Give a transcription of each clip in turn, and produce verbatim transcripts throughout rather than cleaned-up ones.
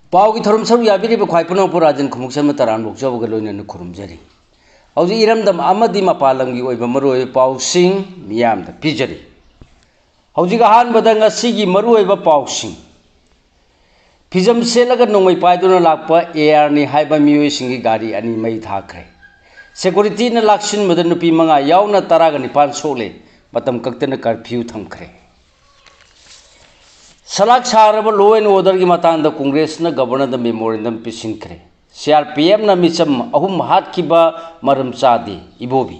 ꯄꯥꯎꯒꯤ ꯊꯧꯔꯝ ꯁꯔꯨꯛ ꯌꯥꯕꯤꯔꯤꯕ ꯈ꯭ꯋꯥꯏ ꯄꯨꯝꯅꯃꯛꯄꯨ ꯔꯥꯖꯟ ꯈꯨꯃꯨꯛꯆꯝꯅ ꯇꯔꯥꯝꯅ ꯑꯣꯛꯆꯕꯒ ꯂꯣꯏꯅꯅ ꯈꯨꯔꯨꯝꯖꯔꯤ꯫ ꯍꯧꯖꯤꯛ ꯏꯔꯝꯗꯝ ꯑꯃꯗꯤ ꯃꯄꯥꯟ ꯂꯝꯒꯤ ꯑꯣꯏꯕ ꯃꯔꯨꯑꯣꯏꯕ ꯄꯥꯎꯁꯤꯡ ꯃꯤꯌꯥꯝꯗ ꯄꯤꯖꯔꯤ꯫ ꯍꯧꯖꯤꯛ ꯑꯍꯥꯟꯕꯗ ꯉꯁꯤꯒꯤ ꯃꯔꯨꯑꯣꯏꯕ ꯄꯥꯎꯁꯤꯡ꯫ ꯐꯤꯖꯝ ꯁꯦꯠꯂꯒ ꯅꯣꯡꯃꯩ ꯄꯥꯏꯗꯨꯅ ꯂꯥꯛꯄ ꯑꯦ ꯑꯥꯔꯅꯤ ꯍꯥꯏꯕ ꯃꯤꯑꯣꯏꯁꯤꯡꯒꯤ ꯒꯥꯔꯤ ꯑꯅꯤ ꯃꯩ ꯊꯥꯈ꯭ꯔꯦ꯫ ꯁꯦꯀꯨꯔꯤꯇꯤꯅ ꯂꯥꯛꯁꯤꯟꯕꯗ ꯅꯨꯄꯤ ꯃꯉꯥ ꯌꯥꯎꯅ ꯇꯔꯥꯒ ꯅꯤꯄꯥꯟ ꯁꯣꯛꯂꯦ꯫ ꯃꯇꯝ ꯀꯛꯇꯅ ꯀꯔꯐ꯭ꯌꯨ ꯊꯝꯈ꯭ꯔꯦ꯫ ꯁꯂꯥꯛ ꯁꯥꯔꯕ law and orderꯒꯤ ꯃꯇꯥꯡꯗ ꯀꯣꯡꯒ꯭ꯔꯦꯁꯅ ꯒꯕꯔꯅꯔꯗ memorandum ꯄꯤꯁꯤꯟꯈ꯭ꯔꯦ꯫ ꯁꯤ ꯑꯥꯔ ꯄꯤ ꯑꯦꯐꯅ ꯃꯤꯆꯝ ꯑꯍꯨꯝ ꯍꯥꯠꯈꯤꯕ ꯃꯔꯝ ꯆꯥꯗꯦ, ꯏꯕꯣꯕꯤ꯫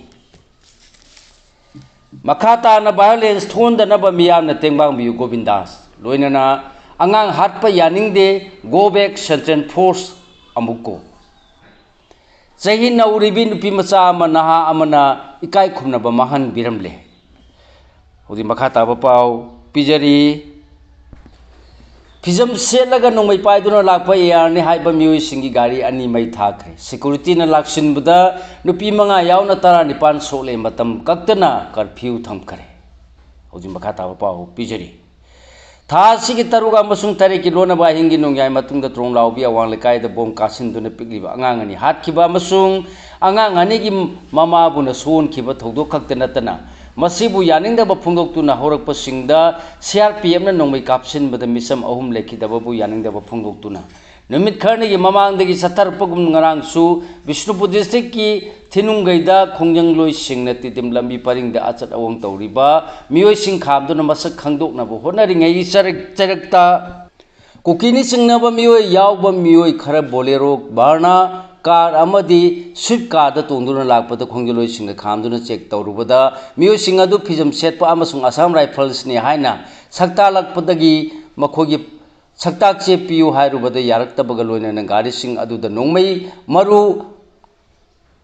ꯃꯈꯥ ꯇꯥꯅ violence ꯊꯣꯛꯍꯟꯗꯅꯕ ꯃꯤꯌꯥꯝꯅ ꯇꯦꯡꯕꯥꯡꯕꯤꯌꯨ, ꯒꯣꯕꯤꯟꯗꯥꯁ꯫ ꯂꯣꯏꯅꯅ ꯑꯉꯥꯡ ꯍꯥꯠꯄ ꯌꯥꯅꯤꯡꯗꯦ, go back central force ꯑꯃꯨꯛ call꯫ ꯆꯍꯤ ꯅꯧꯔꯤꯕꯤ ꯅꯨꯄꯤ ꯃꯆꯥ ꯑꯃ, ꯅꯍꯥ ꯑꯃꯅ ꯏꯀꯥꯏ ꯈꯨꯝꯅꯕ ꯃꯥꯡꯍꯟꯕꯤꯔꯝꯂꯦ꯫ ꯍꯧꯖꯤꯛ ꯃꯈꯥ ꯇꯥꯕ ꯄꯥꯎ ꯄꯤꯖꯔꯤ꯫ ꯐꯤꯖꯝ ꯁꯦꯠꯂꯒ ꯅꯣꯡꯃꯩ ꯄꯥꯏꯗꯨꯅ ꯂꯥꯛꯄ ꯑꯦ ꯑꯥꯔꯅꯤ ꯍꯥꯏꯕ ꯃꯤꯑꯣꯏꯁꯤꯡꯒꯤ ꯒꯥꯔꯤ ꯑꯅꯤ ꯃꯩ ꯊꯥꯈ꯭ꯔꯦ꯫ ꯁꯦꯀꯨꯔꯤꯇꯤꯅ ꯂꯥꯛꯁꯤꯟꯕꯗ ꯅꯨꯄꯤ ꯃꯉꯥ ꯌꯥꯎꯅ ꯇꯔꯥꯅꯤꯄꯥꯟ ꯁꯣꯛꯂꯦ꯫ ꯃꯇꯝ ꯀꯛꯇꯅ ꯀꯔꯐ꯭ꯌꯨ ꯊꯝꯈ꯭ꯔꯦ꯫ ꯍꯧꯖꯤꯛ ꯃꯈꯥ ꯇꯥꯕ ꯄꯥꯎ ꯄꯤꯖꯔꯤ꯫ ꯊꯥ ꯑꯁꯤꯒꯤ ꯇꯔꯨꯛ ꯑꯃꯁꯨꯡ ꯇꯔꯦꯠꯀꯤ ꯂꯣꯟꯅꯕ ꯑꯍꯤꯡꯒꯤ ꯅꯣꯡꯌꯥꯏ ꯃꯇꯨꯡꯗ ꯇ꯭ꯔꯣꯡꯂꯥꯎꯕꯤ ꯑꯋꯥꯡ ꯂꯩꯀꯥꯏꯗ ꯕꯣꯝ ꯀꯥꯁꯤꯟꯗꯨꯅ ꯄꯤꯛꯂꯤꯕ ꯑꯉꯥꯡ ꯑꯅꯤ ꯍꯥꯠꯈꯤꯕ ꯑꯃꯁꯨꯡ ꯑꯉꯥꯡ ꯑꯅꯤꯒꯤ ꯃꯃꯥꯕꯨꯅ ꯁꯣꯛꯍꯟꯈꯤꯕ ꯊꯧꯗꯣꯛ ꯈꯛꯇ ꯅꯠꯇꯅ, ꯃꯁꯤꯕꯨ ꯌꯥꯅꯤꯡꯗꯕ ꯐꯣꯡꯗꯣꯛꯇꯨꯅ ꯍꯧꯔꯛꯄꯁꯤꯡꯗ ꯁꯤ ꯑꯥꯔ ꯄꯤ ꯑꯦꯐꯅ ꯅꯣꯡꯃꯩ ꯀꯥꯞꯁꯤꯟꯕꯗ ꯃꯤꯆꯝ ꯑꯍꯨꯝ ꯂꯩꯈꯤꯗꯕꯕꯨ ꯌꯥꯅꯤꯡꯗꯕ ꯐꯣꯡꯗꯣꯛꯇꯨꯅ, ꯅꯨꯃꯤꯠ ꯈꯔꯅꯤꯒꯤ ꯃꯃꯥꯡꯗꯒꯤ ꯆꯠꯊꯔꯛꯄꯒꯨꯝ ꯉꯔꯥꯡꯁꯨ ꯕꯤꯁꯅꯨꯄꯨꯔ districtꯀꯤ ꯊꯤꯅꯨꯡꯒꯩꯗ ꯈꯣꯡꯖꯪꯂꯣꯏꯁꯤꯡꯅ ꯇꯤꯗꯤꯝ ꯂꯝꯕꯤ ꯄꯔꯤꯡꯗ ꯑꯆꯠ ꯑꯋꯣꯡ ꯇꯧꯔꯤꯕ ꯃꯤꯑꯣꯏꯁꯤꯡ ꯈꯥꯝꯗꯨꯅ ꯃꯁꯛ ꯈꯪꯗꯣꯛꯅꯕ ꯍꯣꯠꯅꯔꯤꯉꯩꯒꯤ ꯆꯔꯛ-, ꯆꯩꯔꯛꯇ ꯀꯨꯀꯤꯅꯤ ꯆꯤꯡꯅꯕ ꯃꯤꯑꯣꯏ ꯌꯥꯎꯕ ꯃꯤꯑꯣꯏ ꯈꯔ Bolero, Verna car ꯑꯃꯗꯤ Swift carꯗ ꯇꯣꯡꯗꯨꯅ ꯂꯥꯛꯄꯗ ꯈꯣꯡꯖꯪꯂꯣꯏꯁꯤꯡꯅ ꯈꯥꯝꯗꯨꯅ check ꯇꯧꯔꯨꯕꯗ ꯃꯤꯑꯣꯏꯁꯤꯡ ꯑꯗꯨ ꯐꯤꯖꯝ ꯁꯦꯠꯄ ꯑꯃꯁꯨꯡ Assam Riflesꯅꯤ ꯍꯥꯏꯅ ꯁꯛꯇꯥꯛꯂꯛꯄꯗꯒꯤ ꯃꯈꯣꯏꯒꯤ ꯁꯛꯇꯥꯛ ꯆꯦ ꯄꯤꯌꯨ ꯍꯥꯏꯔꯨꯕꯗ ꯌꯥꯔꯛꯇꯕꯒ ꯂꯣꯏꯅꯅ ꯒꯥꯔꯤꯁꯤꯡ ꯑꯗꯨꯗ ꯅꯣꯡꯃꯩ ꯃꯔꯨ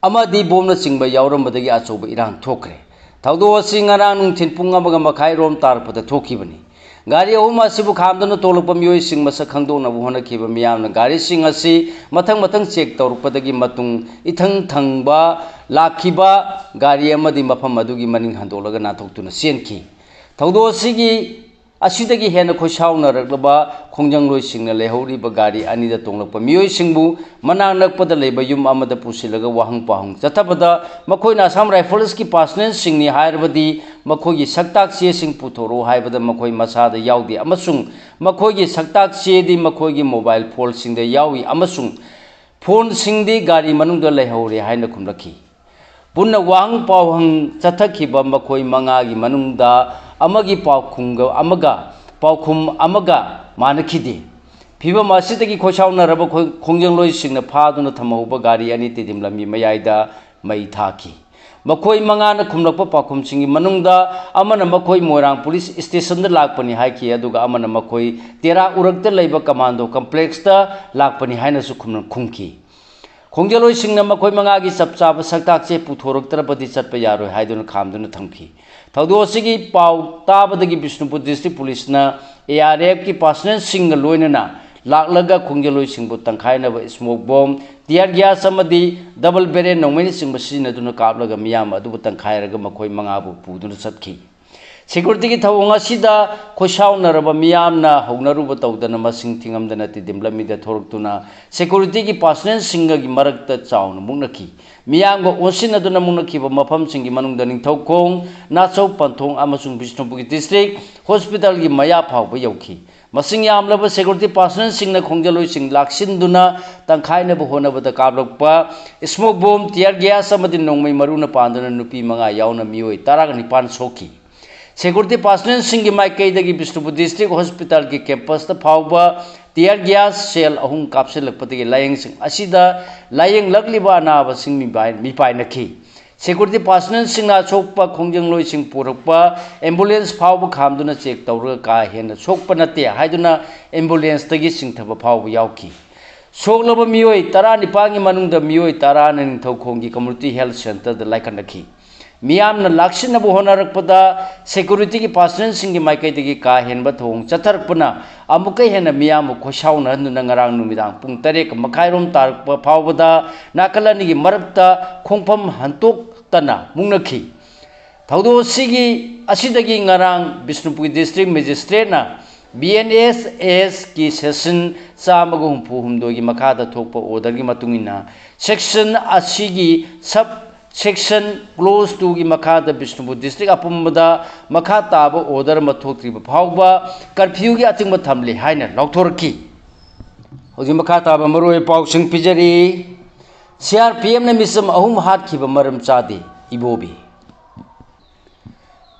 ꯑꯃꯗꯤ ꯕꯣꯝꯅꯆꯤꯡꯕ ꯌꯥꯎꯔꯝꯕꯗꯒꯤ ꯑꯆꯧꯕ ꯏꯔꯥꯡ ꯊꯣꯛꯈ꯭ꯔꯦ꯫ ꯊꯧꯗꯣꯛ ꯑꯁꯤ ꯉꯔꯥꯡ ꯅꯨꯡꯊꯤꯜ ꯄꯨꯡ ꯑꯃꯒ ꯃꯈꯥꯏ ꯔꯣꯝ ꯇꯥꯔꯛꯄꯗ ꯊꯣꯛꯈꯤꯕꯅꯤ꯫ ꯒꯥꯔꯤ ꯑꯍꯨꯝ ꯑꯁꯤꯕꯨ ꯈꯥꯝꯗꯨꯅ ꯇꯣꯡꯂꯛꯄ ꯃꯤꯑꯣꯏꯁꯤꯡ ꯃꯁꯛ ꯈꯪꯗꯣꯛꯅꯕ ꯍꯣꯠꯅꯈꯤꯕ ꯃꯤꯌꯥꯝꯅ ꯒꯥꯔꯤꯁꯤꯡ ꯑꯁꯤ ꯃꯊꯪ ꯃꯊꯪ check ꯇꯧꯔꯛꯄꯗꯒꯤ ꯃꯇꯨꯡ ꯏꯊꯪ ꯊꯪꯕ ꯂꯥꯛꯈꯤꯕ ꯒꯥꯔꯤ ꯑꯃꯗꯤ ꯃꯐꯝ ꯑꯗꯨꯒꯤ ꯃꯅꯤꯡ ꯍꯟꯗꯣꯛꯂꯒ ꯅꯥꯟꯊꯣꯛꯇꯨꯅ ꯆꯦꯟꯈꯤ꯫ ꯊꯧꯗꯣꯛ ꯑꯁꯤꯒꯤ ꯑꯁꯤꯗꯒꯤ ꯍꯦꯟꯅ ꯈꯣꯏꯁꯥꯎꯅꯔꯛꯂꯕ ꯈꯣꯡꯖꯪꯂꯣꯏꯁꯤꯡꯅ ꯂꯩꯍꯧꯔꯤꯕ ꯒꯥꯔꯤ ꯑꯅꯤꯗ ꯇꯣꯡꯂꯛꯄ ꯃꯤꯑꯣꯏꯁꯤꯡꯕꯨ ꯃꯅꯥꯛ ꯅꯛꯄꯗ ꯂꯩꯕ ꯌꯨꯝ ꯑꯃꯗ ꯄꯨꯁꯤꯜꯂꯒ ꯋꯥꯍꯪ ꯄꯥꯎꯍꯪ ꯆꯠꯊꯕꯗ, ꯃꯈꯣꯏꯅ ꯑꯁꯥꯝ ꯔꯥꯏꯐꯜꯁꯀꯤ ꯄꯥꯔꯁꯅꯦꯜꯁꯤꯡꯅꯤ ꯍꯥꯏꯔꯕꯗꯤ ꯃꯈꯣꯏꯒꯤ ꯁꯛꯇꯥꯛ ꯆꯦꯁꯤꯡ ꯄꯨꯊꯣꯔꯛꯎ ꯍꯥꯏꯕꯗ ꯃꯈꯣꯏ ꯃꯁꯥꯗ ꯌꯥꯎꯗꯦ ꯑꯃꯁꯨꯡ ꯃꯈꯣꯏꯒꯤ ꯁꯛꯇꯥꯛ ꯆꯦꯗꯤ ꯃꯈꯣꯏꯒꯤ ꯃꯣꯕꯥꯏꯜ ꯐꯣꯟꯁꯤꯡꯗ ꯌꯥꯎꯏ ꯑꯃꯁꯨꯡ ꯐꯣꯟꯁꯤꯡꯗꯤ ꯒꯥꯔꯤ ꯃꯅꯨꯡꯗ ꯂꯩꯍꯧꯔꯦ ꯍꯥꯏꯅ ꯈꯨꯝꯂꯛꯈꯤ꯫ ꯄꯨꯟꯅ ꯋꯥꯍꯪ ꯄꯥꯎꯍꯪ ꯆꯠꯊꯈꯤꯕ ꯃꯈꯣꯏ ꯃꯉꯥꯒꯤ ꯃꯅꯨꯡꯗ ꯑꯃꯒꯤ ꯄꯥꯎꯈꯨꯝꯒ ꯑꯃꯒ, ꯄꯥꯎꯈꯨꯝ ꯑꯃꯒ ꯃꯥꯟꯅꯈꯤꯗꯦ꯫ ꯐꯤꯚꯝ ꯑꯁꯤꯗꯒꯤ ꯈꯣꯏꯁꯥꯎꯅꯔꯕ ꯈꯣꯏ-, ꯈꯣꯡꯖꯪꯂꯣꯏꯁꯤꯡꯅ ꯐꯥꯗꯨꯅ ꯊꯝꯍꯧꯕ ꯒꯥꯔꯤ ꯑꯅꯤ ꯇꯤꯗꯤꯝ ꯂꯝꯕꯤ ꯃꯌꯥꯏꯗ ꯃꯩ ꯊꯥꯈꯤ꯫ ꯃꯈꯣꯏ ꯃꯉꯥꯅ ꯈꯨꯝꯂꯛꯄ ꯄꯥꯎꯈꯨꯝꯁꯤꯡꯒꯤ ꯃꯅꯨꯡꯗ ꯑꯃꯅ ꯃꯈꯣꯏ ꯃꯣꯏꯔꯥꯡ ꯄꯨꯂꯤꯁ ꯁ꯭ꯇꯦꯁꯟꯗ ꯂꯥꯛꯄꯅꯤ ꯍꯥꯏꯈꯤ, ꯑꯗꯨꯒ ꯑꯃꯅ ꯃꯈꯣꯏ ꯇꯦꯔꯥ ꯎꯔꯛꯇ ꯂꯩꯕ ꯀꯃꯥꯟꯗꯣ ꯀꯝꯄ꯭ꯂꯦꯛꯁꯇ ꯂꯥꯛꯄꯅꯤ ꯍꯥꯏꯅꯁꯨ ꯈꯨꯝꯅ-, ꯈꯨꯝꯈꯤ꯫ ꯈꯣꯡꯖꯪꯂꯣꯏꯁꯤꯡꯅ ꯃꯈꯣꯏ ꯃꯉꯥꯒꯤ ꯆꯞ ꯆꯥꯕ ꯁꯛꯇꯥꯛꯁꯦ ꯄꯨꯊꯣꯔꯛꯇ꯭ꯔꯕꯗꯤ ꯆꯠꯄ ꯌꯥꯔꯣꯏ ꯍꯥꯏꯗꯨꯅ ꯈꯥꯝꯗꯨꯅ ꯊꯝꯈꯤ꯫ ꯊꯧꯗꯣꯛ ꯑꯁꯤꯒꯤ ꯄꯥꯎ ꯇꯥꯕꯗꯒꯤ ꯕꯤꯁꯅꯨꯄꯨꯔ ꯗꯤꯁꯇ꯭ꯔꯤꯛ ꯄꯨꯂꯤꯁꯅ ꯑꯦ ꯑꯥꯔ ꯑꯦꯐꯀꯤ ꯄꯥꯔꯁꯅꯦꯜꯁꯤꯡꯒ ꯂꯣꯏꯅꯅ ꯂꯥꯛꯂꯒ ꯈꯣꯡꯖꯪꯂꯣꯏꯁꯤꯡꯕꯨ ꯇꯪꯈꯥꯏꯅꯕ ꯁ꯭ꯃꯣꯛ ꯕꯣꯝ, ꯇꯤꯌꯥꯔ ꯒ꯭ꯌꯥꯁ ꯑꯃꯗꯤ ꯗꯕꯜ ꯕꯦꯔꯦꯜ ꯅꯣꯡꯃꯩꯅꯆꯤꯡꯕ ꯁꯤꯖꯤꯟꯅꯗꯨꯅ ꯀꯥꯞꯂꯒ ꯃꯤꯌꯥꯝ ꯑꯗꯨꯕꯨ ꯇꯪꯈꯥꯏꯔꯒ ꯃꯈꯣꯏ ꯃꯉꯥꯕꯨ ꯄꯨꯗꯨꯅ ꯆꯠꯈꯤ꯫ ꯁꯦꯀ꯭ꯌꯨꯔꯤꯇꯤꯒꯤ ꯊꯧꯑꯣꯡ ꯑꯁꯤꯗ ꯈꯣꯏꯁꯥꯎꯅꯔꯕ ꯃꯤꯌꯥꯝꯅ ꯍꯧꯅꯔꯨꯕ ꯇꯧꯗꯅ ꯃꯁꯤꯡ ꯊꯤꯉꯝꯗꯅ ꯇꯤꯗꯤꯝ ꯂꯝꯕꯤꯗ ꯊꯣꯔꯛꯇꯨꯅ ꯁꯦꯀ꯭ꯌꯨꯔꯤꯇꯤꯒꯤ ꯄꯥꯔꯁꯅꯦꯜꯁꯤꯡꯒꯒꯤ ꯃꯔꯛꯇ ꯆꯥꯎꯅ ꯃꯨꯛꯅꯈꯤ꯫ ꯃꯤꯌꯥꯝꯒ ꯑꯣꯟꯁꯤꯟꯅꯗꯨꯅ ꯃꯨꯛꯅꯈꯤꯕ ꯃꯐꯝꯁꯤꯡꯒꯤ ꯃꯅꯨꯡꯗ ꯅꯤꯡꯊꯧꯈꯣꯡ, ꯅꯥꯆꯧ ꯄꯟꯊꯣꯡ ꯑꯃꯁꯨꯡ ꯕꯤꯁꯅꯨꯄꯨꯔꯒꯤ ꯗꯤꯁꯇ꯭ꯔꯤꯛ ꯍꯣꯁꯄꯤꯇꯥꯜꯒꯤ ꯃꯌꯥ ꯐꯥꯎꯕ ꯌꯧꯈꯤ꯫ ꯃꯁꯤꯡ ꯌꯥꯝꯂꯕ ꯁꯦꯀ꯭ꯌꯨꯔꯤꯇꯤ ꯄꯥꯔꯁꯅꯦꯜꯁꯤꯡꯅ ꯈꯣꯡꯖꯪꯂꯣꯏꯁꯤꯡ ꯂꯥꯛꯁꯤꯟꯗꯨꯅ ꯇꯪꯈꯥꯏꯅꯕ ꯍꯣꯠꯅꯕꯗ ꯀꯥꯞꯂꯛꯄ ꯁ꯭ꯃꯣꯛ ꯕꯣꯝ, ꯇꯤꯌꯥꯔ ꯒ꯭ꯌꯥꯁ ꯑꯃꯗꯤ ꯅꯣꯡꯃꯩ ꯃꯔꯨꯅ ꯄꯥꯟꯗꯨꯅ ꯅꯨꯄꯤ ꯃꯉꯥ ꯌꯥꯎꯅ ꯃꯤꯑꯣꯏ ꯇꯔꯥꯅꯤꯄꯥꯟ ꯁꯣꯛꯈꯤ꯫ ꯁꯦꯀ꯭ꯌꯨꯔꯤꯇꯤ ꯄꯥꯔꯁꯅꯦꯜꯁꯤꯡꯒꯤ ꯃꯥꯏꯀꯩꯗꯒꯤ ꯕꯤꯁꯅꯨꯄꯨꯔ ꯗꯤꯁꯇ꯭ꯔꯤꯛ ꯍꯣꯁꯄꯤꯇꯥꯜꯒꯤ ꯀꯦꯝꯄꯁꯇ ꯐꯥꯎꯕ ꯇꯤꯌꯥꯔ ꯒ꯭ꯌꯥꯁ ꯁꯦꯜ ꯑꯍꯨꯝ ꯀꯥꯞꯁꯤꯜꯂꯛꯄꯗꯒꯤ ꯂꯥꯏꯌꯦꯡꯁꯪ ꯑꯁꯤꯗ ꯂꯥꯏꯌꯦꯡꯂꯛꯂꯤꯕ ꯑꯅꯥꯕꯁꯤꯡ ꯃꯤꯄꯥꯏ-, ꯃꯤꯄꯥꯏꯅꯈꯤ꯫ ꯁꯦꯀ꯭ꯌꯨꯔꯤꯇꯤ ꯄꯥꯔꯁꯅꯦꯜꯁꯤꯡꯅ ꯑꯁꯣꯛꯄ ꯈꯣꯡꯖꯪꯂꯣꯏꯁꯤꯡ ꯄꯨꯔꯛꯄ ꯑꯦꯝꯕꯨꯂꯦꯟꯁ ꯐꯥꯎꯕ ꯈꯥꯝꯗꯨꯅ ꯆꯦꯛ ꯇꯧꯔꯒ ꯀꯥ ꯍꯦꯟꯅ ꯁꯣꯛꯄ ꯅꯠꯇꯦ ꯍꯥꯏꯗꯨꯅ ꯑꯦꯝꯕꯨꯂꯦꯟꯁꯇꯒꯤ ꯆꯤꯡꯊꯕ ꯐꯥꯎꯕ ꯌꯥꯎꯈꯤ꯫ ꯁꯣꯛꯂꯕ ꯃꯤꯑꯣꯏ ꯇꯔꯥꯅꯤꯄꯥꯟꯒꯤ ꯃꯅꯨꯡꯗ ꯃꯤꯑꯣꯏ ꯇꯔꯥꯅ ꯅꯤꯡꯊꯧꯈꯣꯡꯒꯤ ꯀꯝꯃ꯭ꯌꯨꯅꯤꯇꯤ ꯍꯦꯜꯊ ꯁꯦꯟꯇꯔꯗ ꯂꯥꯏꯀꯠꯅꯈꯤ꯫ ꯃꯤꯌꯥꯝꯅ ꯂꯥꯛꯁꯤꯟꯅꯕ ꯍꯣꯠꯅꯔꯛꯄꯗ ꯁꯦꯀ꯭ꯌꯨꯔꯤꯇꯤꯒꯤ ꯄꯥꯔꯁꯅꯦꯜꯁꯤꯡꯒꯤ ꯃꯥꯏꯀꯩꯗꯒꯤ ꯀꯥ ꯍꯦꯟꯕ ꯊꯧꯑꯣꯡ ꯆꯠꯊꯔꯛꯄꯅ ꯑꯃꯨꯛꯀ ꯍꯦꯟꯅ ꯃꯤꯌꯥꯝꯕꯨ ꯈꯣꯏꯁꯥꯎꯅꯍꯟꯗꯨꯅ ꯉꯔꯥꯡ ꯅꯨꯃꯤꯗꯥꯡ ꯄꯨꯡ ꯇꯔꯦꯠ ꯃꯈꯥꯏꯔꯣꯝ ꯇꯥꯔꯛꯄ ꯐꯥꯎꯕꯗ ꯅꯥꯀꯜ ꯑꯅꯤꯒꯤ ꯃꯔꯛꯇ ꯈꯣꯡꯐꯝ ꯍꯟꯇꯣꯛꯇꯅ ꯃꯨꯛꯅꯈꯤ꯫ ꯊꯧꯗꯣꯛ ꯑꯁꯤꯒꯤ, ꯑꯁꯤꯗꯒꯤ ꯉꯔꯥꯡ ꯕꯤꯁꯅꯨꯄꯨꯔ ꯗꯤꯁꯇ꯭ꯔꯤꯛ ꯃꯦꯖꯤꯁꯇ꯭ꯔꯦꯠꯅ ꯕꯤ ꯑꯦꯟ ꯑꯦꯁ ꯑꯦꯁꯀꯤ ꯁꯦꯛꯁꯟ ꯆꯥꯝꯃꯒ ꯍꯨꯝꯐꯨ ꯍꯨꯝꯗꯣꯏꯒꯤ ꯃꯈꯥꯗ ꯊꯣꯛꯄ ꯑꯣꯔꯗꯔꯒꯤ ꯃꯇꯨꯡ ꯏꯟꯅ, ꯁꯦꯛꯁꯟ ꯑꯁꯤꯒꯤ ꯁꯕ ꯁꯦꯛꯁꯟ ꯀ꯭ꯂꯣꯖ ꯇꯨꯒꯤ ꯃꯈꯥꯗ ꯕꯤꯁꯅꯨꯄꯨꯔ ꯗꯤꯁꯇ꯭ꯔꯤꯛ ꯑꯄꯨꯝꯕꯗ ꯃꯈꯥ ꯇꯥꯕ ꯑꯣꯔꯗꯔ ꯑꯃ ꯊꯣꯛꯇ꯭ꯔꯤꯕ ꯐꯥꯎꯕ ꯀꯔꯐ꯭ꯌꯨꯒꯤ ꯑꯆꯤꯡꯕ ꯊꯝꯂꯤ ꯍꯥꯏꯅ ꯂꯥꯎꯊꯣꯔꯛꯈꯤ꯫ ꯍꯧꯖꯤꯛ ꯃꯈꯥ ꯇꯥꯕ ꯃꯔꯨꯑꯣꯏꯕ ꯄꯥꯎꯁꯤꯡ ꯄꯤꯖꯔꯤ꯫ ꯁꯤ ꯑꯥꯔ ꯄꯤ ꯑꯦꯐꯅ ꯃꯤꯆꯝ ꯑꯍꯨꯝ ꯍꯥꯠꯈꯤꯕ ꯃꯔꯝ ꯆꯥꯗꯦ, ꯏꯕꯣꯕꯤ꯫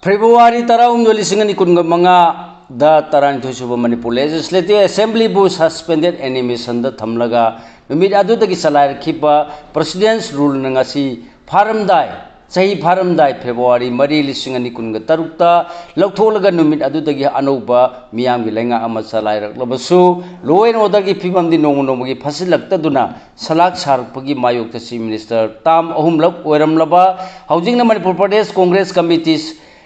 ꯐꯦꯕ꯭ꯔꯨꯋꯥꯔꯤ ꯇꯔꯥꯍꯨꯝꯗꯣꯏ, ꯂꯤꯁꯤꯡ ꯑꯅꯤ ꯀꯨꯟꯒ ꯃꯉꯥꯗ ꯇꯔꯥꯅꯤꯊꯣꯏ ꯁꯨꯕ ꯃꯅꯤꯄꯨꯔ ꯂꯦꯖꯤꯁꯂꯦꯇꯤꯚ ꯑꯦꯁꯦꯝꯕ꯭ꯂꯤꯕꯨ ꯁꯁꯄꯦꯟꯗꯦꯗ ꯑꯦꯅꯤꯃꯦꯁꯟꯗ ꯊꯝꯂꯒ ꯅꯨꯃꯤꯠ ꯑꯗꯨꯗꯒꯤ ꯆꯂꯥꯏꯔꯛꯈꯤꯕ ꯄ꯭ꯔꯁꯤꯗꯦꯟꯁ ꯔꯨꯜꯅ ꯉꯁꯤ ꯐꯥꯔꯝꯗꯥꯏ, ꯆꯍꯤ ꯐꯥꯔꯝꯗꯥꯏ ꯐꯦꯕ꯭ꯔꯨꯋꯥꯔꯤ ꯃꯔꯤ, ꯂꯤꯁꯤꯡ ꯑꯅꯤ ꯀꯨꯟꯒ ꯇꯔꯨꯛꯇ ꯂꯧꯊꯣꯛꯂꯒ ꯅꯨꯃꯤꯠ ꯑꯗꯨꯗꯒꯤ ꯑꯅꯧꯕ ꯃꯤꯌꯥꯝꯒꯤ ꯂꯩꯉꯥꯛ ꯑꯃ ꯆꯂꯥꯏꯔꯛꯂꯕꯁꯨ, law and orderꯒꯤ ꯐꯤꯕꯝꯗꯤ ꯅꯣꯡꯃ ꯅꯣꯡꯃꯒꯤ ꯐꯠꯁꯤꯜꯂꯛꯇꯗꯨꯅ ꯁꯂꯥꯛ ꯁꯥꯔꯛꯄꯒꯤ ꯃꯥꯌꯣꯛꯇ ꯆꯤꯐ ꯃꯤꯅꯤꯁꯇꯔ ꯇꯥꯝ ꯑꯍꯨꯝꯂꯛ ꯑꯣꯏꯔꯝꯂꯕ ꯍꯧꯖꯤꯛꯅ Manipur Pradesh Congress committee,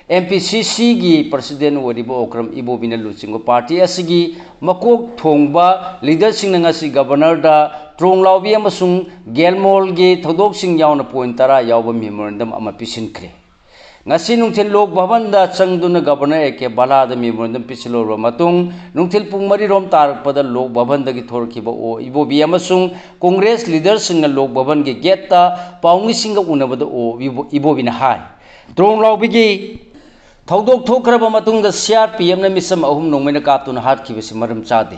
M P ꯁꯤ ꯁꯤꯒꯤ ꯄ꯭ꯔꯁꯤꯗꯦꯟ ꯑꯣꯏꯔꯤꯕ ꯑꯣꯀ꯭ꯔꯝ ꯏꯕꯣꯕꯤꯅ ꯂꯨꯆꯤꯡꯕ ꯄꯥꯔꯇꯤ ꯑꯁꯤꯒꯤ ꯃꯀꯣꯛ ꯊꯣꯡꯕ ꯂꯤꯗꯔꯁꯤꯡꯅ ꯉꯁꯤ ꯒꯕꯔꯅꯔꯗ ꯇ꯭ꯔꯣꯡ ꯂꯥꯎꯕꯤ ꯑꯃꯁꯨꯡ ꯒꯦꯜꯃꯣꯜꯒꯤ ꯊꯧꯗꯣꯛꯁꯤꯡ ꯌꯥꯎꯅ ꯄꯣꯏꯟ ꯇꯔꯥ ꯌꯥꯎꯕ ꯃꯦꯃꯣꯔꯦꯟꯗꯝ ꯑꯃ ꯄꯤꯁꯤꯟꯈ꯭ꯔꯦ꯫ ꯉꯁꯤ ꯅꯨꯡꯊꯤꯜ ꯂꯣꯛ ꯚꯕꯟꯗ ꯆꯪꯗꯨꯅ ꯒꯕꯔꯅꯔ ꯑꯦ ꯀꯦ ꯕꯂꯥꯗ ꯃꯦꯃꯣꯔꯦꯟꯗꯝ ꯄꯤꯁꯤꯜꯂꯨꯔꯕ ꯃꯇꯨꯡ, ꯅꯨꯡꯊꯤꯜ ꯄꯨꯡ ꯃꯔꯤ ꯔꯣꯝ ꯇꯥꯔꯛꯄꯗ ꯂꯣꯛ ꯚꯕꯟꯗꯒꯤ ꯊꯣꯔꯛꯈꯤꯕ ꯑꯣ ꯏꯕꯣꯕꯤ ꯑꯃꯁꯨꯡ ꯀꯣꯡꯒ꯭ꯔꯦꯁ ꯂꯤꯗꯔꯁꯤꯡꯅ ꯂꯣꯛ ꯚꯕꯟꯒꯤ ꯒꯦꯠꯇ ꯄꯥꯎꯃꯤꯁꯤꯡꯒ ꯎꯅꯕꯗ ꯑꯣ ꯏꯕꯣ-, ꯏꯕꯣꯕꯤꯅ ꯍꯥꯏ, ꯇ꯭ꯔꯣꯡ ꯂꯥꯎꯕꯤꯒꯤ ꯊꯧꯗꯣꯛ ꯊꯣꯛꯈ꯭ꯔꯕ ꯃꯇꯨꯡꯗ ꯁꯤ ꯑꯥꯔ ꯄꯤ ꯑꯦꯐꯅ ꯃꯤꯆꯝ ꯑꯍꯨꯝ ꯅꯣꯡꯃꯩꯅ ꯀꯥꯞꯇꯨꯅ ꯍꯥꯠꯈꯤꯕꯁꯤ ꯃꯔꯝ ꯆꯥꯗꯦ꯫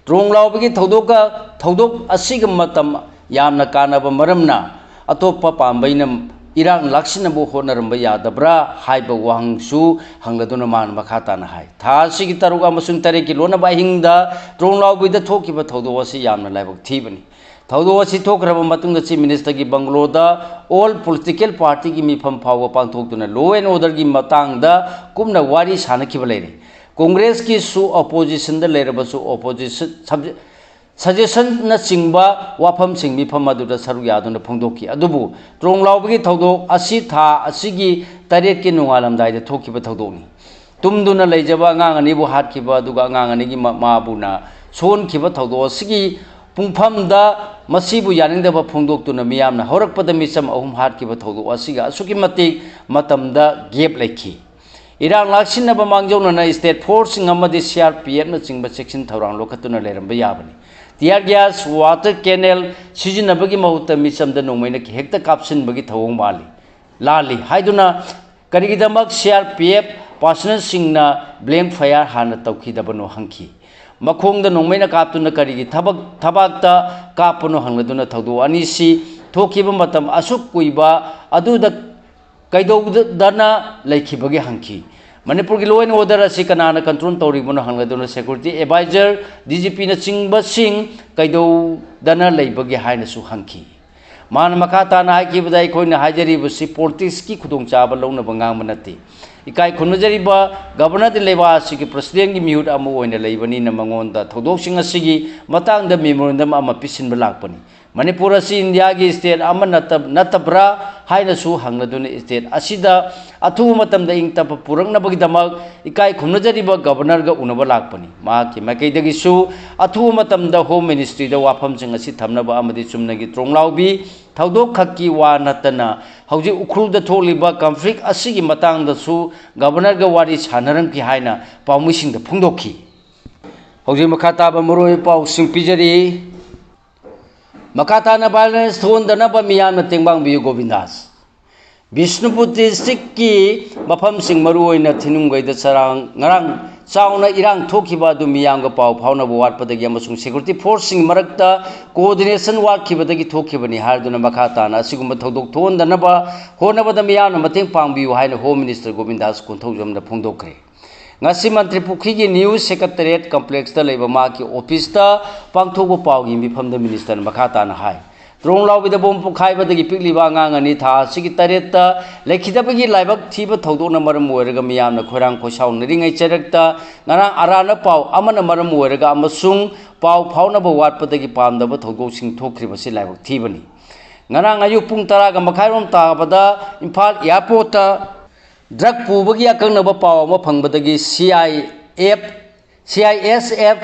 ꯇ꯭ꯔꯣꯡ ꯂꯥꯎꯕꯒꯤ ꯊꯧꯗꯣꯛꯀ, ꯊꯧꯗꯣꯛ ꯑꯁꯤꯒ ꯃꯇꯝ ꯌꯥꯝꯅ ꯀꯥꯟꯅꯕ ꯃꯔꯝꯅ ꯑꯇꯣꯞꯄ ꯄꯥꯝꯕꯩꯅ ꯏꯔꯥꯡ ꯂꯥꯛꯁꯤꯟꯅꯕ ꯍꯣꯠꯅꯔꯝꯕ ꯌꯥꯗꯕ꯭ꯔꯥ ꯍꯥꯏꯕ ꯋꯥꯍꯪꯁꯨ ꯍꯪꯂꯗꯨꯅ ꯃꯥꯅ ꯃꯈꯥ ꯇꯥꯅ ꯍꯥꯏ, ꯊꯥ ꯑꯁꯤꯒꯤ ꯇꯔꯨꯛ ꯑꯃꯁꯨꯡ ꯇꯔꯦꯠꯀꯤ ꯂꯣꯟꯅꯕ ꯑꯍꯤꯡꯗ ꯇ꯭ꯔꯣꯡ ꯂꯥꯎꯕꯤꯗ ꯊꯣꯛꯈꯤꯕ ꯊꯧꯗꯣꯛ ꯑꯁꯤ ꯌꯥꯝꯅ ꯂꯥꯏꯕꯛ ꯊꯤꯕꯅꯤ꯫ ꯊꯧꯗꯣꯛ ꯑꯁꯤ ꯊꯣꯛꯈ꯭ꯔꯕ ꯃꯇꯨꯡꯗ ꯆꯤꯐ ꯃꯤꯅꯤꯁꯇꯔꯒꯤ ꯕꯪꯒꯂꯣꯗ all political partyꯒꯤ ꯃꯤꯐꯝ ꯐꯥꯎꯕ ꯄꯥꯡꯊꯣꯛꯇꯨꯅ law and orderꯒꯤ ꯃꯇꯥꯡꯗ ꯀꯨꯞꯅ ꯋꯥꯔꯤ ꯁꯥꯅꯈꯤꯕ ꯂꯩꯔꯦ꯫ ꯀꯣꯡꯒ꯭ꯔꯦꯁꯀꯤꯁꯨ oppositionꯗ ꯂꯩꯔꯕꯁꯨ opposition sub-, suggestionꯅꯆꯤꯡꯕ ꯋꯥꯐꯝꯁꯤꯡ ꯃꯤꯐꯝ ꯑꯗꯨꯗ ꯁꯔꯨꯛ ꯌꯥꯗꯨꯅ ꯐꯣꯡꯗꯣꯛꯈꯤ꯫ ꯑꯗꯨꯕꯨ ꯇ꯭ꯔꯣꯡ ꯂꯥꯎꯕꯒꯤ ꯊꯧꯗꯣꯛ ꯑꯁꯤ ꯊꯥ ꯑꯁꯤꯒꯤ ꯇꯔꯦꯠꯀꯤ ꯅꯣꯡꯉꯥꯜꯂꯝꯗꯥꯏꯗ ꯊꯣꯛꯈꯤꯕ ꯊꯧꯗꯣꯛꯅꯤ꯫ ꯇꯨꯝꯗꯨꯅ ꯂꯩꯖꯕ ꯑꯉꯥꯡ ꯑꯅꯤꯕꯨ ꯍꯥꯠꯈꯤꯕ, ꯑꯗꯨꯒ ꯑꯉꯥꯡ ꯑꯅꯤꯒꯤ ꯃꯃꯥꯕꯨꯅ ꯁꯣꯟꯈꯤꯕ ꯊꯧꯗꯣꯛ ꯑꯁꯤꯒꯤ ꯄꯨꯡꯐꯝꯗ ꯃꯁꯤꯕꯨ ꯌꯥꯅꯤꯡꯗꯕ ꯐꯣꯡꯗꯣꯛꯇꯨꯅ ꯃꯤꯌꯥꯝꯅ ꯍꯧꯔꯛꯄꯗ ꯃꯤꯆꯝ ꯑꯍꯨꯝ ꯍꯥꯠꯈꯤꯕ ꯊꯧꯗꯣꯛ ꯑꯁꯤꯒ ꯑꯁꯨꯛꯀꯤ ꯃꯇꯤꯛ ꯃꯇꯝꯗ gap ꯂꯩꯈꯤ꯫ ꯏꯔꯥꯡ ꯂꯥꯛꯁꯤꯟꯅꯕ ꯃꯥꯡꯖꯧꯅꯅ state forceꯁꯤꯡ ꯑꯃꯗꯤ C R P Fꯅꯆꯤꯡꯕ ꯆꯦꯛꯁꯤꯟ ꯊꯧꯔꯥꯡ ꯂꯧꯈꯠꯇꯨꯅ ꯂꯩꯔꯝꯕ ꯌꯥꯕꯅꯤ꯫ Tear gas, water cannon ꯁꯤꯖꯤꯟꯅꯕꯒꯤ ꯃꯍꯨꯠꯇ ꯃꯤꯆꯝꯗ ꯅꯣꯡꯃꯩꯅ ꯍꯦꯛꯇ ꯀꯥꯞꯁꯤꯟꯕꯒꯤ ꯊꯧꯑꯣꯡ ꯃꯥꯜꯂꯤ꯫ ꯂꯥꯜꯂꯤ ꯍꯥꯏꯗꯨꯅ ꯀꯔꯤꯒꯤꯗꯃꯛ C R P F personnelꯁꯤꯡꯅ blank fire ꯍꯥꯟꯅ ꯇꯧꯈꯤꯗꯕꯅꯣ ꯍꯪꯈꯤ꯫ ꯃꯈꯣꯡꯗ ꯅꯣꯡꯃꯩꯅ ꯀꯥꯞꯇꯨꯅ ꯀꯔꯤꯒꯤ ꯊꯕꯛ, ꯊꯕꯥꯛꯇ ꯀꯥꯞꯄꯅꯣ ꯍꯪꯂꯗꯨꯅ ꯊꯧꯗꯣꯛ ꯑꯅꯤꯁꯤ ꯊꯣꯛꯈꯤꯕ ꯃꯇꯝ ꯑꯁꯨꯛ ꯀꯨꯏꯕ ꯑꯗꯨꯗ ꯀꯩꯗꯧꯗꯅ ꯂꯩꯈꯤꯕꯒꯦ ꯍꯪꯈꯤ꯫ ꯃꯅꯤꯄꯨꯔꯒꯤ law and order ꯑꯁꯤ ꯀꯅꯥꯅ control ꯇꯧꯔꯤꯕꯅꯣ ꯍꯪꯂꯗꯨꯅ security advisor, D G Pꯅꯆꯤꯡꯕꯁꯤꯡ ꯀꯩꯗꯧꯗꯅ ꯂꯩꯕꯒꯦ ꯍꯥꯏꯅꯁꯨ ꯍꯪꯈꯤ꯫ ꯃꯥꯅ ꯃꯈꯥ ꯇꯥꯅ ꯍꯥꯏꯈꯤꯕꯗ, ꯑꯩꯈꯣꯏꯅ ꯍꯥꯏꯖꯔꯤꯕꯁꯤ politicsꯀꯤ ꯈꯨꯗꯣꯡꯆꯥꯕ ꯂꯧꯅꯕ ꯉꯥꯡꯕ ꯅꯠꯇꯦ꯫ ꯏꯀꯥꯏ ꯈꯨꯝꯅꯖꯔꯤꯕ governorꯗꯤ ꯂꯩꯕꯥꯛ ꯑꯁꯤꯒꯤ presidentꯀꯤ ꯃꯤꯍꯨꯠ ꯑꯃ ꯑꯣꯏꯅ ꯂꯩꯕꯅꯤꯅ ꯃꯉꯣꯟꯗ ꯊꯧꯗꯣꯛꯁꯤꯡ ꯑꯁꯤꯒꯤ ꯃꯇꯥꯡꯗ memorandum ꯑꯃ ꯄꯤꯁꯤꯟꯕ ꯂꯥꯛꯄꯅꯤ꯫ ꯃꯅꯤꯄꯨꯔ ꯑꯁꯤ ꯏꯟꯗꯤꯌꯥꯒꯤ state ꯑꯃ ꯅꯠꯇ-, ꯅꯠꯇꯕ꯭ꯔꯥ ꯍꯥꯏꯅꯁꯨ ꯍꯪꯂꯗꯨꯅ state ꯑꯁꯤꯗ ꯑꯊꯨꯕ ꯃꯇꯝꯗ ꯏꯪ ꯇꯞꯄ ꯄꯨꯔꯛꯅꯕꯒꯤꯗꯃꯛ ꯏꯀꯥꯏ ꯈꯨꯝꯅꯖꯔꯤꯕ governorꯒ ꯎꯅꯕ ꯂꯥꯛꯄꯅꯤ꯫ ꯃꯍꯥꯛꯀꯤ ꯃꯥꯏꯀꯩꯗꯒꯤꯁꯨ ꯑꯊꯨꯕ ꯃꯇꯝꯗ Home Ministryꯗ ꯋꯥꯐꯝꯁꯤꯡ ꯑꯁꯤ ꯊꯝꯅꯕ ꯑꯃꯗꯤ ꯆꯨꯝꯅꯒꯤ ꯇ꯭ꯔꯣꯡꯂꯥꯎꯕꯤ ꯊꯧꯗꯣꯛ ꯈꯛꯀꯤ ꯋꯥ ꯅꯠꯇꯅ ꯍꯧꯖꯤꯛ ꯎꯈ꯭ꯔꯨꯜꯗ ꯊꯣꯛꯂꯤꯕ conflict ꯑꯁꯤꯒꯤ ꯃꯇꯥꯡꯗꯁꯨ governorꯒ ꯋꯥꯔꯤ ꯁꯥꯟꯅꯔꯝꯈꯤ ꯍꯥꯏꯅ ꯄꯥꯎꯃꯤꯁꯤꯡꯗ ꯐꯣꯡꯗꯣꯛꯈꯤ꯫ ꯍꯧꯖꯤꯛ ꯃꯈꯥ ꯇꯥꯕ ꯃꯔꯨꯑꯣꯏꯕ ꯄꯥꯎꯁꯤꯡ ꯄꯤꯖꯔꯤ꯫ ꯃꯈꯥ ꯇꯥꯅ violence ꯊꯣꯛꯍꯟꯗꯅꯕ ꯃꯤꯌꯥꯝꯅ ꯇꯦꯡꯕꯥꯡꯕꯤꯌꯨ ꯒꯣꯕꯤꯟꯗꯥꯁ꯫ ꯕꯤꯁꯅꯨꯄꯨꯔ districtꯀꯤ ꯃꯐꯝꯁꯤꯡ ꯃꯔꯨꯑꯣꯏꯅ ꯊꯤꯅꯨꯡꯒꯩꯗ ꯆꯔꯥꯡ ꯉꯔꯥꯡ ꯆꯥꯎꯅ ꯏꯔꯥꯡ ꯊꯣꯛꯈꯤꯕ ꯑꯗꯨ ꯃꯤꯌꯥꯝꯒ ꯄꯥꯎ ꯐꯥꯎꯅꯕ ꯋꯥꯠꯄꯗꯒꯤ ꯑꯃꯁꯨꯡ security forceꯁꯤꯡ ꯃꯔꯛꯇ coordination ꯋꯥꯠꯈꯤꯕꯗꯒꯤ ꯊꯣꯛꯈꯤꯕꯅꯤ ꯍꯥꯏꯗꯨꯅ ꯃꯈꯥ ꯇꯥꯅ ꯑꯁꯤꯒꯨꯝꯕ ꯊꯧꯗꯣꯛ ꯊꯣꯛꯍꯟꯗꯅꯕ ꯍꯣꯠꯅꯕꯗ ꯃꯤꯌꯥꯝꯅ ꯃꯇꯦꯡ ꯄꯥꯡꯕꯤꯌꯨ ꯍꯥꯏꯅ Home Minister ꯒꯣꯕꯤꯟꯗꯥꯁ ꯀꯣꯟꯊꯧꯖꯝꯅ ꯐꯣꯡꯗꯣꯛꯈ꯭ꯔꯦ꯫ ꯉꯁꯤ ꯃꯟꯇ꯭ꯔꯤ ꯄꯨꯈ꯭ꯔꯤꯒꯤ new secretariat complexꯇ ꯂꯩꯕ ꯃꯍꯥꯛꯀꯤ officeꯇ ꯄꯥꯡꯊꯣꯛꯄ ꯄꯥꯎꯒꯤ ꯃꯤꯐꯝꯗ ministerꯅ ꯃꯈꯥ ꯇꯥꯅ ꯍꯥꯏ, ꯇ꯭ꯔꯣꯡꯂꯥꯎꯕꯤꯗ bomb ꯄꯣꯈꯥꯏꯕꯗꯒꯤ ꯄꯤꯛꯂꯤꯕ ꯑꯉꯥꯡ ꯑꯅꯤ ꯊꯥ ꯑꯁꯤꯒꯤ ꯇꯔꯦꯠꯇ ꯂꯩꯈꯤꯗꯕꯒꯤ ꯂꯥꯏꯕꯛ ꯊꯤꯕ ꯊꯧꯗꯣꯛꯅ ꯃꯔꯝ ꯑꯣꯏꯔꯒ ꯃꯤꯌꯥꯝꯅ ꯈꯣꯏꯔꯥꯡ ꯈꯣꯏꯁꯥꯎꯅꯔꯤꯉꯩ ꯆꯩꯔꯛꯇ ꯉꯔꯥꯡ ꯑꯔꯥꯟꯕ ꯄꯥꯎ ꯑꯃꯅ ꯃꯔꯝ ꯑꯣꯏꯔꯒ ꯑꯃꯁꯨꯡ ꯄꯥꯎ ꯐꯥꯎꯅꯕ ꯋꯥꯠꯄꯗꯒꯤ ꯄꯥꯝꯗꯕ ꯊꯧꯗꯣꯛꯁꯤꯡ ꯊꯣꯛꯈ꯭ꯔꯤꯕꯁꯤ ꯂꯥꯏꯕꯛ ꯊꯤꯕꯅꯤ꯫ ꯉꯔꯥꯡ ꯑꯌꯨꯛ ꯄꯨꯡ ꯇꯔꯥꯒ ꯃꯈꯥꯏꯔꯣꯝ ꯇꯥꯕꯗ ꯏꯝꯐꯥꯜ airportꯇ drug ꯄꯨꯕꯒꯤ ꯑꯀꯛꯅꯕ ꯄꯥꯎ ꯑꯃ ꯐꯪꯕꯗꯒꯤ C I F, C I S F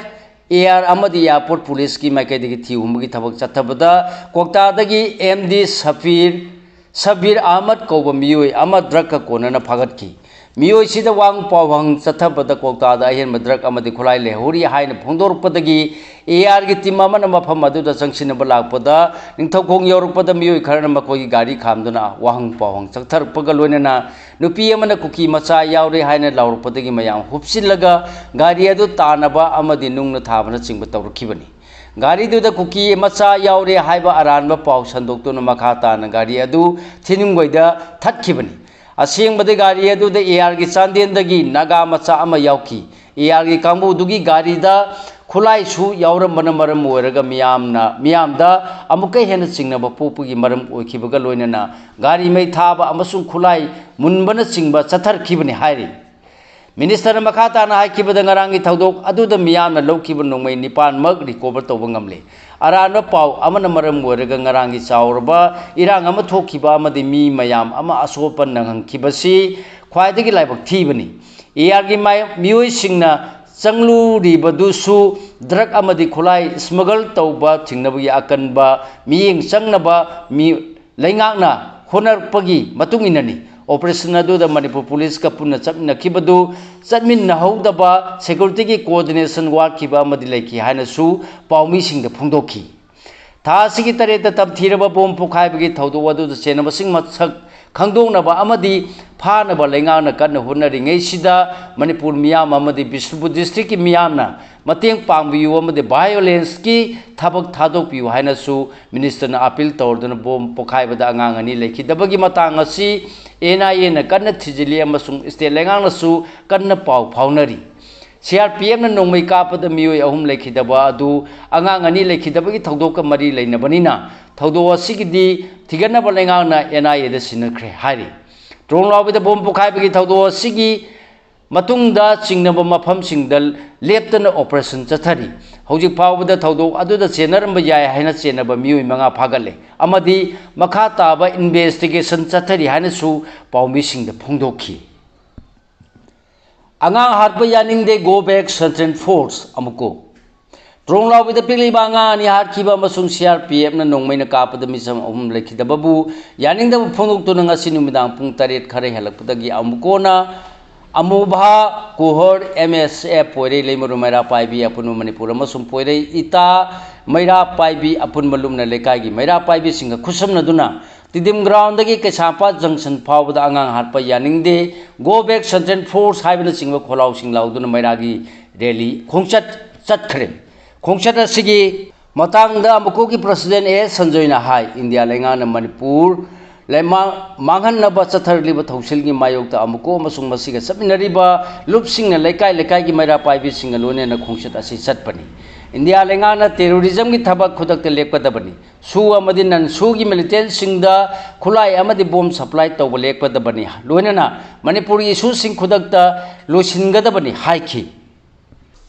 A R ꯑꯃꯗꯤ ꯑꯦꯌꯥꯔꯄꯣꯔꯠ ꯄꯨꯂꯤꯁꯀꯤ ꯃꯥꯏꯀꯩꯗꯒꯤ ꯊꯤꯍꯨꯝꯕꯒꯤ ꯊꯕꯛ ꯆꯠꯊꯕꯗ ꯀ꯭ꯋꯥꯛꯇꯥꯗꯒꯤ ꯑꯦꯝ ꯗꯤ ꯁꯐꯤꯔ, ꯁꯕꯤꯔ ꯑꯍꯃꯗ ꯀꯧꯕ ꯃꯤꯑꯣꯏ ꯑꯃ ꯗ꯭ꯔꯒꯀ ꯀꯣꯟꯅꯅ ꯐꯥꯒꯠꯈꯤ꯫ ꯃꯤꯑꯣꯏꯁꯤꯗ ꯋꯥꯍꯪ ꯄꯥꯎꯍꯪ ꯆꯠꯊꯕꯗ ꯀ꯭ꯋꯥꯛꯇꯥꯗ ꯑꯍꯦꯟꯕ ꯗ꯭ꯔꯒ ꯑꯃꯗꯤ ꯈꯨꯠꯂꯥꯏ ꯂꯩꯍꯧꯔꯤ ꯍꯥꯏꯅ ꯐꯣꯡꯗꯣꯔꯛꯄꯗꯒꯤ ꯑꯦ ꯑꯥꯔꯒꯤ ꯇꯤꯝ ꯑꯃꯅ ꯃꯐꯝ ꯑꯗꯨꯗ ꯆꯪꯁꯤꯟꯅꯕ ꯂꯥꯛꯄꯗ ꯅꯤꯡꯊꯧꯈꯣꯡ ꯌꯧꯔꯛꯄꯗ ꯃꯤꯑꯣꯏ ꯈꯔꯅ ꯃꯈꯣꯏꯒꯤ ꯒꯥꯔꯤ ꯈꯥꯝꯗꯨꯅ ꯋꯥꯍꯪ ꯄꯥꯎꯍꯪ ꯆꯠꯊꯔꯛꯄꯒ ꯂꯣꯏꯅꯅ ꯅꯨꯄꯤ ꯑꯃꯅ ꯀꯨꯀꯤ ꯃꯆꯥ ꯌꯥꯎꯔꯦ ꯍꯥꯏꯅ ꯂꯥꯎꯔꯛꯄꯗꯒꯤ ꯃꯌꯥꯝ ꯍꯨꯞꯆꯤꯜꯂꯒ ꯒꯥꯔꯤ ꯑꯗꯨ ꯇꯥꯟꯅꯕ ꯑꯃꯗꯤ ꯅꯨꯡꯅ ꯊꯥꯕꯅꯆꯤꯡꯕ ꯇꯧꯔꯛꯈꯤꯕꯅꯤ꯫ ꯒꯥꯔꯤꯗꯨꯗ ꯀꯨꯀꯤ ꯃꯆꯥ ꯌꯥꯎꯔꯦ ꯍꯥꯏꯕ ꯑꯔꯥꯟꯕ ꯄꯥꯎ ꯁꯟꯗꯣꯛꯇꯨꯅ ꯃꯈꯥ ꯇꯥꯅ ꯒꯥꯔꯤ ꯑꯗꯨ ꯊꯤꯅꯨꯡꯒꯩꯗ ꯊꯠꯈꯤꯕꯅꯤ꯫ ꯑꯁꯦꯡꯕꯗꯤ ꯒꯥꯔꯤ ꯑꯗꯨꯗ ꯑꯦ ꯑꯥꯔꯒꯤ ꯆꯥꯟꯗꯦꯜꯗꯒꯤ ꯅꯥꯒꯥ ꯃꯆꯥ ꯑꯃ ꯌꯥꯎꯈꯤ꯫ ꯑꯦ ꯑꯥꯔꯒꯤ ꯀꯥꯡꯕꯨꯗꯨꯒꯤ ꯒꯥꯔꯤꯗ ꯈꯨꯠꯂꯥꯏꯁꯨ ꯌꯥꯎꯔꯝꯕꯅ ꯃꯔꯝ ꯑꯣꯏꯔꯒ ꯃꯤꯌꯥꯝꯅ, ꯃꯤꯌꯥꯝꯗ ꯑꯃꯨꯛꯀ ꯍꯦꯟꯅ ꯆꯤꯡꯅꯕ ꯄꯣꯛꯄꯒꯤ ꯃꯔꯝ ꯑꯣꯏꯈꯤꯕꯒ ꯂꯣꯏꯅꯅ ꯒꯥꯔꯤ ꯃꯩ ꯊꯥꯕ ꯑꯃꯁꯨꯡ ꯈꯨꯠꯂꯥꯏ ꯃꯨꯟꯕꯅꯆꯤꯡꯕ ꯆꯠꯊꯔꯛꯈꯤꯕꯅꯤ ꯍꯥꯏꯔꯤ꯫ ꯃꯤꯅꯤꯁꯇꯔꯅ ꯃꯈꯥ ꯇꯥꯅ ꯍꯥꯏꯈꯤꯕꯗ ꯉꯔꯥꯡꯒꯤ ꯊꯧꯗꯣꯛ ꯑꯗꯨꯗ ꯃꯤꯌꯥꯝꯅ ꯂꯧꯈꯤꯕ ꯅꯣꯡꯃꯩ ꯅꯤꯄꯥꯟꯃꯛ ꯔꯤꯀꯣꯚꯔ ꯇꯧꯕ ꯉꯝꯂꯦ꯫ ꯑꯔꯥꯟꯕ ꯄꯥꯎ ꯑꯃꯅ ꯃꯔꯝ ꯑꯣꯏꯔꯒ ꯉꯔꯥꯡꯒꯤ ꯆꯥꯎꯔꯕ ꯏꯔꯥꯡ ꯑꯃ ꯊꯣꯛꯈꯤꯕ ꯑꯃꯗꯤ ꯃꯤ ꯃꯌꯥꯝ ꯑꯃ ꯑꯁꯣꯛ ꯑꯄꯟ ꯅꯪꯍꯟꯈꯤꯕꯁꯤ ꯈ꯭ꯋꯥꯏꯗꯒꯤ ꯂꯥꯏꯕꯛ ꯊꯤꯕꯅꯤ꯫ ꯑꯦ ꯑꯥꯔꯒꯤ ꯃꯥꯏ-, ꯃꯤꯑꯣꯏꯁꯤꯡꯅ ꯆꯪꯂꯨꯔꯤꯕꯗꯨꯁꯨ ꯗ꯭ꯔꯒ ꯑꯃꯗꯤ ꯈꯨꯠꯂꯥꯏ ꯁ꯭ꯃꯒꯜ ꯇꯧꯕ ꯊꯤꯡꯅꯕꯒꯤ ꯑꯀꯟꯕ ꯃꯤꯠꯌꯦꯡ ꯆꯪꯅꯕ ꯃꯤ-, ꯂꯩꯉꯥꯛꯅ ꯍꯣꯠꯅꯔꯛꯄꯒꯤ ꯃꯇꯨꯡ ꯏꯟꯅꯅꯤ꯫ ꯑꯣꯄꯔꯦꯁꯟ ꯑꯗꯨꯗ ꯃꯅꯤꯄꯨꯔ ꯄꯨꯂꯤꯁꯀ ꯄꯨꯟꯅ ꯆꯠꯃꯤꯟꯅꯈꯤꯕꯗꯨ, ꯆꯠꯃꯤꯟꯅꯍꯧꯗꯕ, ꯁꯦꯀ꯭ꯌꯨꯔꯤꯇꯤꯒꯤ ꯀꯣꯑꯣꯔꯗꯤꯅꯦꯁꯟ ꯋꯥꯠꯈꯤꯕ ꯑꯃꯗꯤ ꯂꯩꯈꯤ ꯍꯥꯏꯅꯁꯨ ꯄꯥꯎꯃꯤꯁꯤꯡꯗ ꯐꯣꯡꯗꯣꯛꯈꯤ꯫ ꯊꯥ ꯑꯁꯤꯒꯤ ꯇꯔꯦꯠꯇ ꯇꯝꯊꯤꯔꯕ ꯕꯣꯝ ꯄꯣꯈꯥꯏꯕꯒꯤ ꯊꯧꯗꯣꯛ ꯑꯗꯨꯗ ꯆꯦꯟꯅꯕꯁꯤꯡ ꯃꯁꯛ ꯈꯪꯗꯣꯛꯅꯕ ꯑꯃꯗꯤ ꯐꯥꯅꯕ ꯂꯩꯉꯥꯛꯅ ꯀꯟꯅ ꯍꯣꯠꯅꯔꯤꯉꯩꯁꯤꯗ ꯃꯅꯤꯄꯨꯔ ꯃꯤꯌꯥꯝ ꯑꯃꯗꯤ ꯕꯤꯁꯅꯨꯄꯨꯔ ꯗꯤꯁꯇ꯭ꯔꯤꯛꯀꯤ ꯃꯤꯌꯥꯝꯅ ꯃꯇꯦꯡ ꯄꯥꯡꯕꯤꯌꯨ ꯑꯃꯗꯤ ꯚꯥꯏꯑꯣꯂꯦꯟꯁꯀꯤ ꯊꯕꯛ ꯊꯥꯗꯣꯛꯄꯤꯌꯨ ꯍꯥꯏꯅꯁꯨ ꯃꯤꯅꯤꯁꯇꯔꯅ ꯑꯥꯄꯤꯜ ꯇꯧꯔꯗꯨꯅ ꯕꯣꯝ ꯄꯣꯈꯥꯏꯕꯗ ꯑꯉꯥꯡ ꯑꯅꯤ ꯂꯩꯈꯤꯗꯕꯒꯤ ꯃꯇꯥꯡ ꯑꯁꯤ ꯑꯦꯟ ꯑꯥꯏ ꯑꯦꯅ ꯀꯟꯅ ꯊꯤꯖꯤꯜꯂꯤ ꯑꯃꯁꯨꯡ ꯁ꯭ꯇꯦꯠ ꯂꯩꯉꯥꯛꯅꯁꯨ ꯀꯟꯅ ꯄꯥꯎ ꯐꯥꯎꯅꯔꯤ꯫ ꯁꯤ ꯑꯥꯔ ꯄꯤ ꯑꯦꯐꯅ ꯅꯣꯡꯃꯩ ꯀꯥꯞꯄꯗ ꯃꯤꯑꯣꯏ ꯑꯍꯨꯝ ꯂꯩꯈꯤꯗꯕ ꯑꯗꯨ ꯑꯉꯥꯡ ꯑꯅꯤ ꯂꯩꯈꯤꯗꯕꯒꯤ ꯊꯧꯗꯣꯛꯀ ꯃꯔꯤ ꯂꯩꯅꯕꯅꯤꯅ ꯊꯧꯗꯣꯛ ꯑꯁꯤꯒꯤꯗꯤ ꯊꯤꯒꯠꯅꯕ ꯂꯩꯉꯥꯛꯅ ꯑꯦꯟ ꯑꯥꯏ ꯑꯦꯗ ꯁꯤꯟꯅꯈ꯭ꯔꯦ ꯍꯥꯏꯔꯤ꯫ ꯇ꯭ꯔꯣꯡꯂꯥꯎꯕꯤꯗ ꯕꯣꯝ ꯄꯣꯈꯥꯏꯕꯒꯤ ꯊꯧꯗꯣꯛ ꯑꯁꯤꯒꯤ ꯃꯇꯨꯡꯗ ꯆꯤꯡꯅꯕ ꯃꯐꯝꯁꯤꯡꯗ ꯂꯦꯞꯇꯅ ꯑꯣꯄꯔꯦꯁꯟ ꯆꯠꯊꯔꯤ꯫ ꯍꯧꯖꯤꯛ ꯐꯥꯎꯕꯗ ꯊꯧꯗꯣꯛ ꯑꯗꯨꯗ ꯆꯦꯟꯅꯔꯝꯕ ꯌꯥꯏ ꯍꯥꯏꯅ ꯆꯦꯟꯅꯕ ꯃꯤꯑꯣꯏ ꯃꯉꯥ ꯐꯥꯒꯠꯂꯦ ꯑꯃꯗꯤ ꯃꯈꯥ ꯇꯥꯕ ꯏꯟꯚꯦꯁꯇꯤꯒꯦꯁꯟ ꯆꯠꯊꯔꯤ ꯍꯥꯏꯅꯁꯨ ꯄꯥꯎꯃꯤꯁꯤꯡꯗ ꯐꯣꯡꯗꯣꯛꯈꯤ꯫ ꯑꯉꯥꯡ ꯍꯥꯠꯄ ꯌꯥꯅꯤꯡꯗꯦ, go back Central Force ꯑꯃꯨꯛꯀꯣ꯫ ꯇ꯭ꯔꯣꯡꯂꯥꯎꯕꯤꯗ ꯄꯤꯛꯂꯤꯕ ꯑꯉꯥꯡ ꯑꯅꯤ ꯍꯥꯠꯈꯤꯕ ꯑꯃꯁꯨꯡ ꯁꯤ ꯑꯥꯔ ꯄꯤ ꯑꯦꯐꯅ ꯅꯣꯡꯃꯩꯅ ꯀꯥꯞꯄꯗ ꯃꯤꯆꯝ ꯑꯍꯨꯝ ꯂꯩꯈꯤꯗꯕꯕꯨ ꯌꯥꯅꯤꯡꯗꯕ ꯐꯣꯡꯗꯣꯛꯇꯨꯅ ꯉꯁꯤ ꯅꯨꯃꯤꯗꯥꯡ ꯄꯨꯡ ꯇꯔꯦꯠ ꯈꯔ ꯍꯦꯜꯂꯛꯄꯗꯒꯤ ꯑꯃꯨꯛ ꯀꯣꯟꯅ ꯑꯃꯨꯚꯥ ꯀꯨꯍꯔ ꯑꯦꯝ ꯑꯦꯁ ꯑꯦꯐ ꯄꯣꯏꯔꯩ ꯂꯩꯃꯔꯨ ꯃꯩꯔꯥ ꯄꯥꯏꯕꯤ ꯑꯄꯨꯟꯕ ꯃꯅꯤꯄꯨꯔ ꯑꯃꯁꯨꯡ ꯄꯣꯏꯔꯩ ꯏꯇꯥ ꯃꯩꯔꯥ ꯄꯥꯏꯕꯤ ꯑꯄꯨꯟꯕ ꯂꯨꯞꯅ ꯂꯩꯀꯥꯏꯒꯤ ꯃꯩꯔꯥ ꯄꯥꯏꯕꯤꯁꯤꯡꯒ ꯈꯨꯠꯁꯝꯅꯗꯨꯅ ꯇꯤꯗꯤꯝ ꯒ꯭ꯔꯥꯎꯟꯗꯒꯤ ꯀꯩꯁꯥꯝꯄꯥꯠ ꯖꯪꯁꯟ ꯐꯥꯎꯕꯗ ꯑꯉꯥꯡ ꯍꯥꯠꯄ ꯌꯥꯅꯤꯡꯗꯦ, Go Back Central Force ꯍꯥꯏꯕꯅꯆꯤꯡꯕ ꯈꯣꯜꯂꯥꯎꯁꯤꯡ ꯂꯥꯎꯗꯨꯅ ꯃꯩꯔꯥꯒꯤ ꯔꯦꯂꯤ ꯈꯣꯡꯆꯠ ꯆꯠꯈ꯭ꯔꯦ꯫ ꯈꯣꯡꯆꯠ ꯑꯁꯤꯒꯤ ꯃꯇꯥꯡꯗ ꯑꯃꯨꯀꯣꯒꯤ ꯄ꯭ꯔꯁꯤꯗꯦꯟ ꯑꯦ ꯁꯟꯖꯣꯏꯅ ꯍꯥꯏ, ꯏꯟꯗꯤꯌꯥ ꯂꯩꯉꯥꯛꯅ ꯃꯅꯤꯄꯨꯔ ꯂꯩꯃꯥꯡ ꯃꯥꯡꯍꯟꯅꯕ ꯆꯠꯊꯔꯛꯂꯤꯕ ꯊꯧꯁꯤꯜꯒꯤ ꯃꯥꯌꯣꯛꯇ ꯑꯃꯨꯀꯣ ꯑꯃꯁꯨꯡ ꯃꯁꯤꯒ ꯆꯠꯃꯤꯟꯅꯔꯤꯕ ꯂꯨꯞꯁꯤꯡꯅ ꯂꯩꯀꯥꯏ ꯂꯩꯀꯥꯏꯒꯤ ꯃꯩꯔꯥ ꯄꯥꯏꯕꯤꯁꯤꯡꯒ ꯂꯣꯏꯅꯅ ꯈꯣꯡꯆꯠ ꯑꯁꯤ ꯆꯠꯄꯅꯤ꯫ ꯏꯟꯗꯤꯌꯥ ꯂꯩꯉꯥꯛꯅ ꯇꯦꯔꯣꯔꯤꯖꯝꯒꯤ ꯊꯕꯛ ꯈꯨꯗꯛꯇ ꯂꯦꯞꯀꯗꯕꯅꯤ꯫ ꯁꯨ ꯑꯃꯗꯤ ꯅꯟ ꯁꯨꯒꯤ ꯃꯤꯂꯤꯇꯦꯟꯁꯤꯡꯗ ꯈꯨꯠꯂꯥꯏ ꯑꯃꯗꯤ ꯕꯣꯝ ꯁꯄ꯭ꯂꯥꯏ ꯇꯧꯕ ꯂꯦꯞꯀꯗꯕꯅꯤ, ꯂꯣꯏꯅꯅ ꯃꯅꯤꯄꯨꯔꯒꯤ ꯏꯁꯨꯁꯤꯡ ꯈꯨꯗꯛꯇ ꯂꯣꯏꯁꯤꯟꯒꯗꯕꯅꯤ ꯍꯥꯏꯈꯤ꯫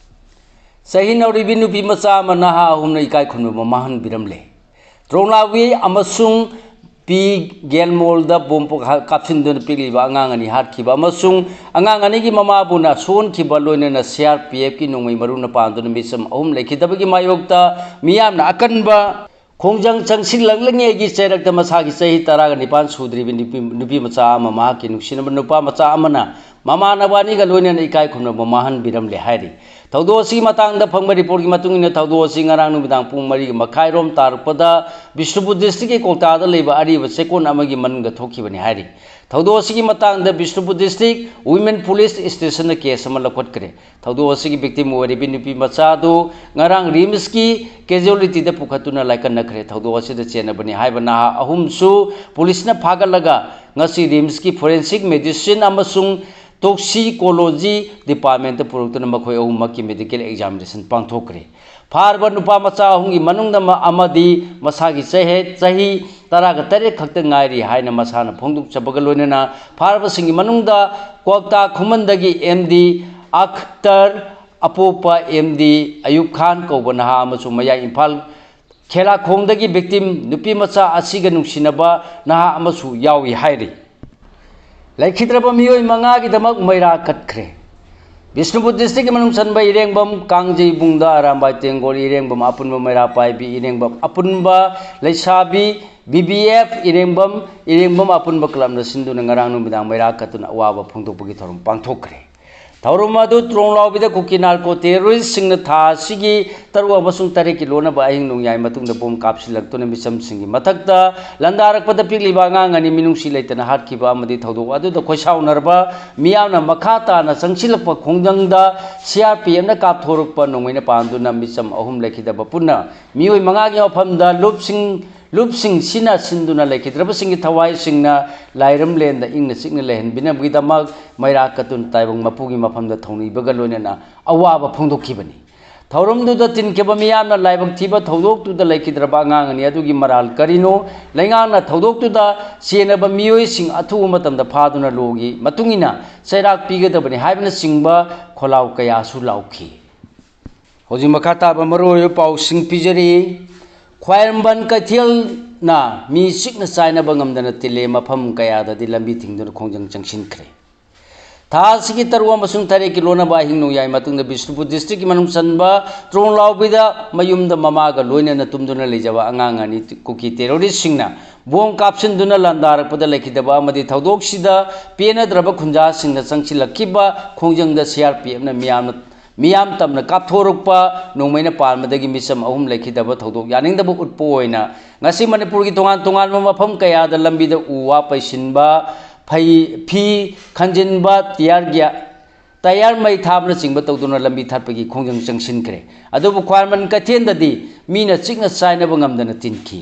ꯆꯍꯤ ꯅꯧꯔꯤꯕꯤ ꯅꯨꯄꯤ ꯃꯆꯥ ꯑꯃ ꯅꯍꯥ ꯑꯍꯨꯝꯅ ꯏꯀꯥꯏ ꯈꯨꯝꯅꯕ ꯃꯥꯡꯍꯟꯕꯤꯔꯝꯂꯦ꯫ ꯇ꯭ꯔꯣꯡꯂꯥꯎꯕꯤ ꯑꯃꯁꯨꯡ ꯄꯤ ꯒꯦꯜꯃꯣꯜꯗ ꯕꯣꯝ ꯄꯣꯈꯥ-, ꯀꯥꯞꯁꯤꯟꯗꯨꯅ ꯄꯤꯛꯂꯤꯕ ꯑꯉꯥꯡ ꯑꯅꯤ ꯍꯥꯠꯈꯤꯕ ꯑꯃꯁꯨꯡ ꯑꯉꯥꯡ ꯑꯅꯤꯒꯤ ꯃꯃꯥꯕꯨꯅ ꯁꯣꯟꯈꯤꯕ, ꯂꯣꯏꯅꯅ ꯁꯤ ꯑꯥꯔ ꯄꯤ ꯑꯦꯐꯀꯤ ꯅꯣꯡꯃꯩ ꯃꯔꯨꯅ ꯄꯥꯟꯗꯨꯅ ꯃꯤꯆꯝ ꯑꯍꯨꯝ ꯂꯩꯈꯤꯗꯕꯒꯤ ꯃꯥꯌꯣꯛꯇ ꯃꯤꯌꯥꯝꯅ ꯑꯀꯟꯕ ꯈꯣꯡꯖꯪ ꯆꯪꯁꯤꯜꯂꯛꯂꯤꯉꯩꯒꯤ ꯆꯩꯔꯛꯇ ꯃꯁꯥꯒꯤ ꯆꯍꯤ ꯇꯔꯥꯒ ꯅꯤꯄꯥꯟ ꯁꯨꯗ꯭ꯔꯤꯕ ꯅꯨꯄꯤ, ꯅꯨꯄꯤ ꯃꯆꯥ ꯑꯃ, ꯃꯍꯥꯛꯀꯤ ꯅꯨꯡꯁꯤꯅꯕ ꯅꯨꯄꯥ ꯃꯆꯥ ꯑꯃꯅ ꯃꯃꯥꯟꯅꯕ ꯑꯅꯤꯒ ꯂꯣꯏꯅꯅ ꯏꯀꯥꯏ ꯈꯨꯝꯅꯕ ꯃꯥꯡꯍꯟꯕꯤꯔꯝꯂꯦ ꯍꯥꯏꯔꯤ꯫ ꯊꯧꯗꯣꯛ ꯑꯁꯤꯒꯤ ꯃꯇꯥꯡꯗ ꯐꯪꯕ ꯔꯤꯄꯣꯔꯠꯀꯤ ꯃꯇꯨꯡ ꯏꯟꯅ, ꯊꯧꯗꯣꯛ ꯑꯁꯤ ꯉꯔꯥꯡ ꯅꯨꯃꯤꯗꯥꯡ ꯄꯨꯡ ꯃꯔꯤꯒ ꯃꯈꯥꯏꯔꯣꯝ ꯇꯥꯔꯛꯄꯗ ꯕꯤꯁꯅꯨꯄꯨꯔ ꯗꯤꯁꯇ꯭ꯔꯤꯛꯀꯤ ꯀ꯭ꯋꯥꯛꯇꯥꯗ ꯂꯩꯕ ꯑꯔꯤꯕ ꯆꯦꯛꯀꯣꯟ ꯑꯃꯒꯤ ꯃꯅꯨꯡꯗ ꯊꯣꯛꯈꯤꯕꯅꯤ ꯍꯥꯏꯔꯤ꯫ ꯊꯧꯗꯣꯛ ꯑꯁꯤꯒꯤ ꯃꯇꯥꯡꯗ ꯕꯤꯁꯅꯨꯄꯨꯔ ꯗꯤꯁꯇ꯭ꯔꯤꯛ ꯋꯤꯃꯦꯟ ꯄꯨꯂꯤꯁ ꯁ꯭ꯇꯦꯁꯟꯗ ꯀꯦꯁ ꯑꯃ ꯂꯧꯈꯠꯈ꯭ꯔꯦ꯫ ꯊꯧꯗꯣꯛ ꯑꯁꯤꯒꯤ ꯚꯤꯛꯇꯤꯝ ꯑꯣꯏꯔꯤꯕꯤ ꯅꯨꯄꯤ ꯃꯆꯥ ꯑꯗꯨ ꯉꯔꯥꯡ ꯔꯤꯝꯁꯀꯤ ꯀꯦꯖꯨꯋꯦꯂꯤꯇꯤꯗ ꯄꯨꯈꯠꯇꯨꯅ ꯂꯥꯏꯀꯠꯅꯈ꯭ꯔꯦ꯫ ꯊꯧꯗꯣꯛ ꯑꯁꯤꯗ ꯆꯦꯟꯅꯕꯅꯤ ꯍꯥꯏꯕ ꯅꯍꯥ ꯑꯍꯨꯝꯁꯨ ꯄꯨꯂꯤꯁꯅ ꯐꯥꯒꯠꯂꯒ ꯉꯁꯤ ꯔꯤꯝꯁꯀꯤ ꯐꯣꯔꯦꯟꯁꯤꯛ ꯃꯦꯗꯤꯁꯤꯟ ꯑꯃꯁꯨꯡ ꯇꯣꯛꯁꯤꯀꯣꯂꯣꯖꯤ ꯗꯤꯄꯥꯔꯠꯃꯦꯟꯇ ꯄꯨꯔꯛꯇꯨꯅ ꯃꯈꯣꯏ ꯑꯍꯨꯝꯃꯛꯀꯤ ꯃꯦꯗꯤꯀꯦꯜ ꯑꯦꯛꯖꯥꯃꯤꯅꯦꯁꯟ ꯄꯥꯡꯊꯣꯛꯈ꯭ꯔꯦ꯫ ꯐꯥꯔꯕ ꯅꯨꯄꯥ ꯃꯆꯥ ꯑꯍꯨꯝꯒꯤ ꯃꯅꯨꯡꯗ ꯑꯃ-, ꯑꯃꯗꯤ ꯃꯁꯥꯒꯤ ꯆꯍꯤ, ꯆꯍꯤ ꯇꯔꯥꯒ ꯇꯔꯦꯠ ꯈꯛꯇ ꯉꯥꯏꯔꯤ ꯍꯥꯏꯅ ꯃꯁꯥꯅ ꯐꯣꯡꯗꯣꯛꯆꯕꯒ ꯂꯣꯏꯅꯅ ꯐꯥꯔꯕꯁꯤꯡꯒꯤ ꯃꯅꯨꯡꯗ ꯀ꯭ꯋꯥꯛꯇꯥ ꯈꯨꯃꯟꯗꯒꯤ M D Akhtar, ꯑꯄꯣꯛꯄ M D ꯑꯌꯨꯕ ꯈꯥꯟ ꯀꯧꯕ ꯅꯍꯥ ꯑꯃꯁꯨꯡ ꯃꯌꯥꯏ ꯏꯝꯐꯥꯜ ꯈꯦꯂꯥꯈꯣꯡꯗꯒꯤ ꯚꯤꯛꯇꯤꯝ ꯅꯨꯄꯤ ꯃꯆꯥ ꯑꯁꯤꯒ ꯅꯨꯡꯁꯤꯅꯕ ꯅꯍꯥ ꯑꯃꯁꯨ ꯌꯥꯎꯏ ꯍꯥꯏꯔꯤ꯫ ꯂꯩꯈꯤꯗ꯭ꯔꯕ ꯃꯤꯑꯣꯏ ꯃꯉꯥꯒꯤꯗꯃꯛ ꯃꯩꯔꯥ ꯀꯠꯈ꯭ꯔꯦ꯫ ꯕꯤꯁꯅꯨꯄꯨꯔ ꯗꯤꯁꯇ꯭ꯔꯤꯛꯀꯤ ꯃꯅꯨꯡ ꯆꯟꯕ ꯏꯔꯦꯡꯕꯝ, ꯀꯥꯡꯖꯩꯕꯨꯡꯗ, ꯑꯔꯥꯝꯕꯥꯏ ꯇꯦꯡꯒꯣꯜ, ꯏꯔꯦꯡꯕꯝ ꯑꯄꯨꯟꯕ, ꯃꯩꯔꯥ ꯄꯥꯏꯕꯤ, ꯏꯔꯦꯡꯕꯝ ꯑꯄꯨꯟꯕ, ꯂꯩꯁꯥꯕꯤ, ꯕꯤ ꯕꯤ ꯑꯦꯐ, ꯏꯔꯦꯡꯕꯝ, ꯏꯔꯦꯡꯕꯝ ꯑꯄꯨꯟꯕ ꯀ꯭ꯂꯕꯅ ꯁꯤꯟꯗꯨꯅ ꯉꯔꯥꯡ ꯅꯨꯃꯤꯗꯥꯡ ꯃꯩꯔꯥ ꯀꯠꯇꯨꯅ ꯑꯋꯥꯕ ꯐꯣꯡꯗꯣꯛꯄꯒꯤ ꯊꯧꯔꯝ ꯄꯥꯡꯊꯣꯛꯈ꯭ꯔꯦ꯫ ꯊꯧꯔꯝ ꯑꯗꯨ ꯇ꯭ꯔꯣꯡꯂꯥꯎꯕꯤꯗ ꯀꯨꯀꯤ ꯅꯥꯔꯀꯣ ꯇꯦꯔꯣꯔꯤꯁꯁꯤꯡꯅ ꯊꯥ ꯑꯁꯤꯒꯤ ꯇꯔꯨꯛ ꯑꯃꯁꯨꯡ ꯇꯔꯦꯠꯀꯤ ꯂꯣꯟꯅꯕ ꯑꯍꯤꯡ ꯅꯣꯡꯌꯥꯏ ꯃꯇꯨꯡꯗ ꯕꯣꯝ ꯀꯥꯞꯁꯤꯜꯂꯛꯇꯨꯅ ꯃꯤꯆꯝꯁꯤꯡꯒꯤ ꯃꯊꯛꯇ ꯂꯥꯟꯗꯥꯔꯛꯄꯗ ꯄꯤꯛꯂꯤꯕ ꯑꯉꯥꯡ ꯑꯅꯤ ꯃꯤꯅꯨꯡꯁꯤ ꯂꯩꯇꯅ ꯍꯥꯠꯈꯤꯕ ꯑꯃꯗꯤ ꯊꯧꯗꯣꯛ ꯑꯗꯨꯗ ꯈꯣꯏꯁꯥꯎꯅꯔꯕ ꯃꯤꯌꯥꯝꯅ ꯃꯈꯥ ꯇꯥꯅ ꯆꯪꯁꯤꯜꯂꯛꯄ ꯈꯣꯡꯖꯪꯗ ꯁꯤ ꯑꯥꯔ ꯄꯤ ꯑꯦꯐꯅ ꯀꯥꯞꯊꯣꯔꯛꯄ ꯅꯣꯡꯃꯩꯅ ꯄꯥꯟꯗꯨꯅ ꯃꯤꯆꯝ ꯑꯍꯨꯝ ꯂꯩꯈꯤꯗꯕ ꯄꯨꯟꯅ ꯃꯤꯑꯣꯏ ꯃꯉꯥꯒꯤ ꯃꯐꯝꯗ ꯂꯨꯞꯁꯤꯡ, ꯂꯨꯞꯁꯤꯡ ꯁꯤꯅ ꯁꯤꯟꯗꯨꯅ ꯂꯩꯈꯤꯗ꯭ꯔꯕꯁꯤꯡꯒꯤ ꯊꯋꯥꯏꯁꯤꯡꯅ ꯂꯥꯏꯔꯝꯂꯦꯟꯗ ꯏꯪꯅ ꯆꯤꯛꯅ ꯂꯩꯍꯟꯕꯤꯅꯕꯒꯤꯗꯃꯛ ꯃꯩꯔꯥ ꯀꯠꯇꯨꯅ ꯇꯥꯏꯕꯪ ꯃꯄꯨꯒꯤ ꯃꯐꯝꯗ ꯊꯧꯅꯤꯕꯒ ꯂꯣꯏꯅꯅ ꯑꯋꯥꯕ ꯐꯣꯡꯗꯣꯛꯈꯤꯕꯅꯤ꯫ ꯊꯧꯔꯝꯗꯨꯗ ꯇꯤꯟꯈꯤꯕ ꯃꯤꯌꯥꯝꯅ ꯂꯥꯏꯕꯛ ꯊꯤꯕ ꯊꯧꯗꯣꯛꯇꯨꯗ ꯂꯩꯈꯤꯗ꯭ꯔꯕ ꯑꯉꯥꯡ ꯑꯅꯤ ꯑꯗꯨꯒꯤ ꯃꯔꯥꯜ ꯀꯔꯤꯅꯣ? ꯂꯩꯉꯥꯛꯅ ꯊꯧꯗꯣꯛꯇꯨꯗ ꯆꯦꯟꯅꯕ ꯃꯤꯑꯣꯏꯁꯤꯡ ꯑꯊꯨꯕ ꯃꯇꯝꯗ ꯐꯥꯗꯨꯅ ꯂꯣꯒꯤ ꯃꯇꯨꯡ ꯏꯟꯅ ꯆꯩꯔꯥꯛ ꯄꯤꯒꯗꯕꯅꯤ ꯍꯥꯏꯕꯅꯆꯤꯡꯕ ꯈꯣꯜꯂꯥꯎ ꯀꯌꯥꯁꯨ ꯂꯥꯎꯈꯤ꯫ ꯍꯧꯖꯤꯛ ꯃꯈꯥ ꯇꯥꯕ ꯃꯔꯨꯑꯣꯏꯕ ꯄꯥꯎꯁꯤꯡ ꯄꯤꯖꯔꯤ꯫ ꯈ꯭ꯋꯥꯏꯔꯝꯕꯟ ꯀꯩꯊꯦꯜꯅ ꯃꯤ ꯆꯤꯛꯅ ꯆꯥꯏꯅꯕ ꯉꯝꯗꯅ ꯇꯤꯜꯂꯦ, ꯃꯐꯝ ꯀꯌꯥꯗꯗꯤ ꯂꯝꯕꯤ ꯊꯤꯡꯗꯨꯅ ꯈꯣꯡꯖꯪ ꯆꯪꯁꯤꯟꯈ꯭ꯔꯦ꯫ ꯊꯥ ꯑꯁꯤꯒꯤ ꯇꯔꯨꯛ ꯑꯃꯁꯨꯡ ꯇꯔꯦꯠꯀꯤ ꯂꯣꯟꯅꯕ ꯑꯍꯤꯡ ꯅꯣꯡꯌꯥꯏ ꯃꯇꯨꯡꯗ ꯕꯤꯁꯅꯨꯄꯨꯔ ꯗꯤꯁꯇ꯭ꯔꯤꯛꯀꯤ ꯃꯅꯨꯡ ꯆꯟꯕ ꯇ꯭ꯔꯣꯡꯂꯥꯎꯕꯤꯗ ꯃꯌꯨꯝꯗ ꯃꯃꯥꯒ ꯂꯣꯏꯅꯅ ꯇꯨꯝꯗꯨꯅ ꯂꯩꯖꯕ ꯑꯉꯥꯡ ꯑꯅꯤ ꯀꯨꯀꯤ ꯇꯦꯔꯣꯔꯤꯁꯁꯤꯡꯅ ꯕꯣꯝ ꯀꯥꯞꯁꯤꯟꯗꯨꯅ ꯂꯥꯟꯗꯥꯔꯛꯄꯗ ꯂꯩꯈꯤꯗꯕ ꯑꯃꯗꯤ ꯊꯧꯗꯣꯛꯁꯤꯗ ꯄꯦꯟꯅꯗ꯭ꯔꯕ ꯈꯨꯟꯖꯥꯁꯤꯡꯅ ꯆꯪꯁꯤꯜꯂꯛꯈꯤꯕ ꯈꯣꯡꯖꯪꯗ ꯁꯤ ꯑꯥꯔ ꯄꯤ ꯑꯦꯐꯅ ꯃꯤꯌꯥꯝꯅ, ꯃꯤꯌꯥꯝ ꯇꯝꯅ ꯀꯥꯞꯊꯣꯔꯛꯄ ꯅꯣꯡꯃꯩꯅ ꯄꯥꯟꯕꯗꯒꯤ ꯃꯤꯆꯝ ꯑꯍꯨꯝ ꯂꯩꯈꯤꯗꯕ ꯊꯧꯗꯣꯛ ꯌꯥꯅꯤꯡꯗꯕ ꯎꯠꯄ ꯑꯣꯏꯅ ꯉꯁꯤ ꯃꯅꯤꯄꯨꯔꯒꯤ ꯇꯣꯉꯥꯟ ꯇꯣꯉꯥꯟꯕ ꯃꯐꯝ ꯀꯌꯥꯗ ꯂꯝꯕꯤꯗ ꯎ ꯋꯥ ꯄꯩꯁꯤꯟꯕ, ꯐꯩ, ꯐꯤ ꯈꯟꯖꯤꯟꯕ, ꯇꯤꯌꯥꯔ ꯒ꯭ꯌꯥ-, ꯇꯌꯥꯔ ꯃꯩ ꯊꯥꯕꯅꯆꯤꯡꯕ ꯇꯧꯗꯨꯅ ꯂꯝꯕꯤ ꯊꯠꯄꯒꯤ ꯈꯣꯡꯖꯪ ꯆꯪꯁꯤꯟꯈ꯭ꯔꯦ꯫ ꯑꯗꯨꯕꯨ ꯈ꯭ꯋꯥꯏꯔꯝꯕꯟ ꯀꯩꯊꯦꯜꯗꯗꯤ ꯃꯤꯅ ꯆꯤꯛꯅ ꯆꯥꯏꯅꯕ ꯉꯝꯗꯅ ꯇꯤꯟꯈꯤ꯫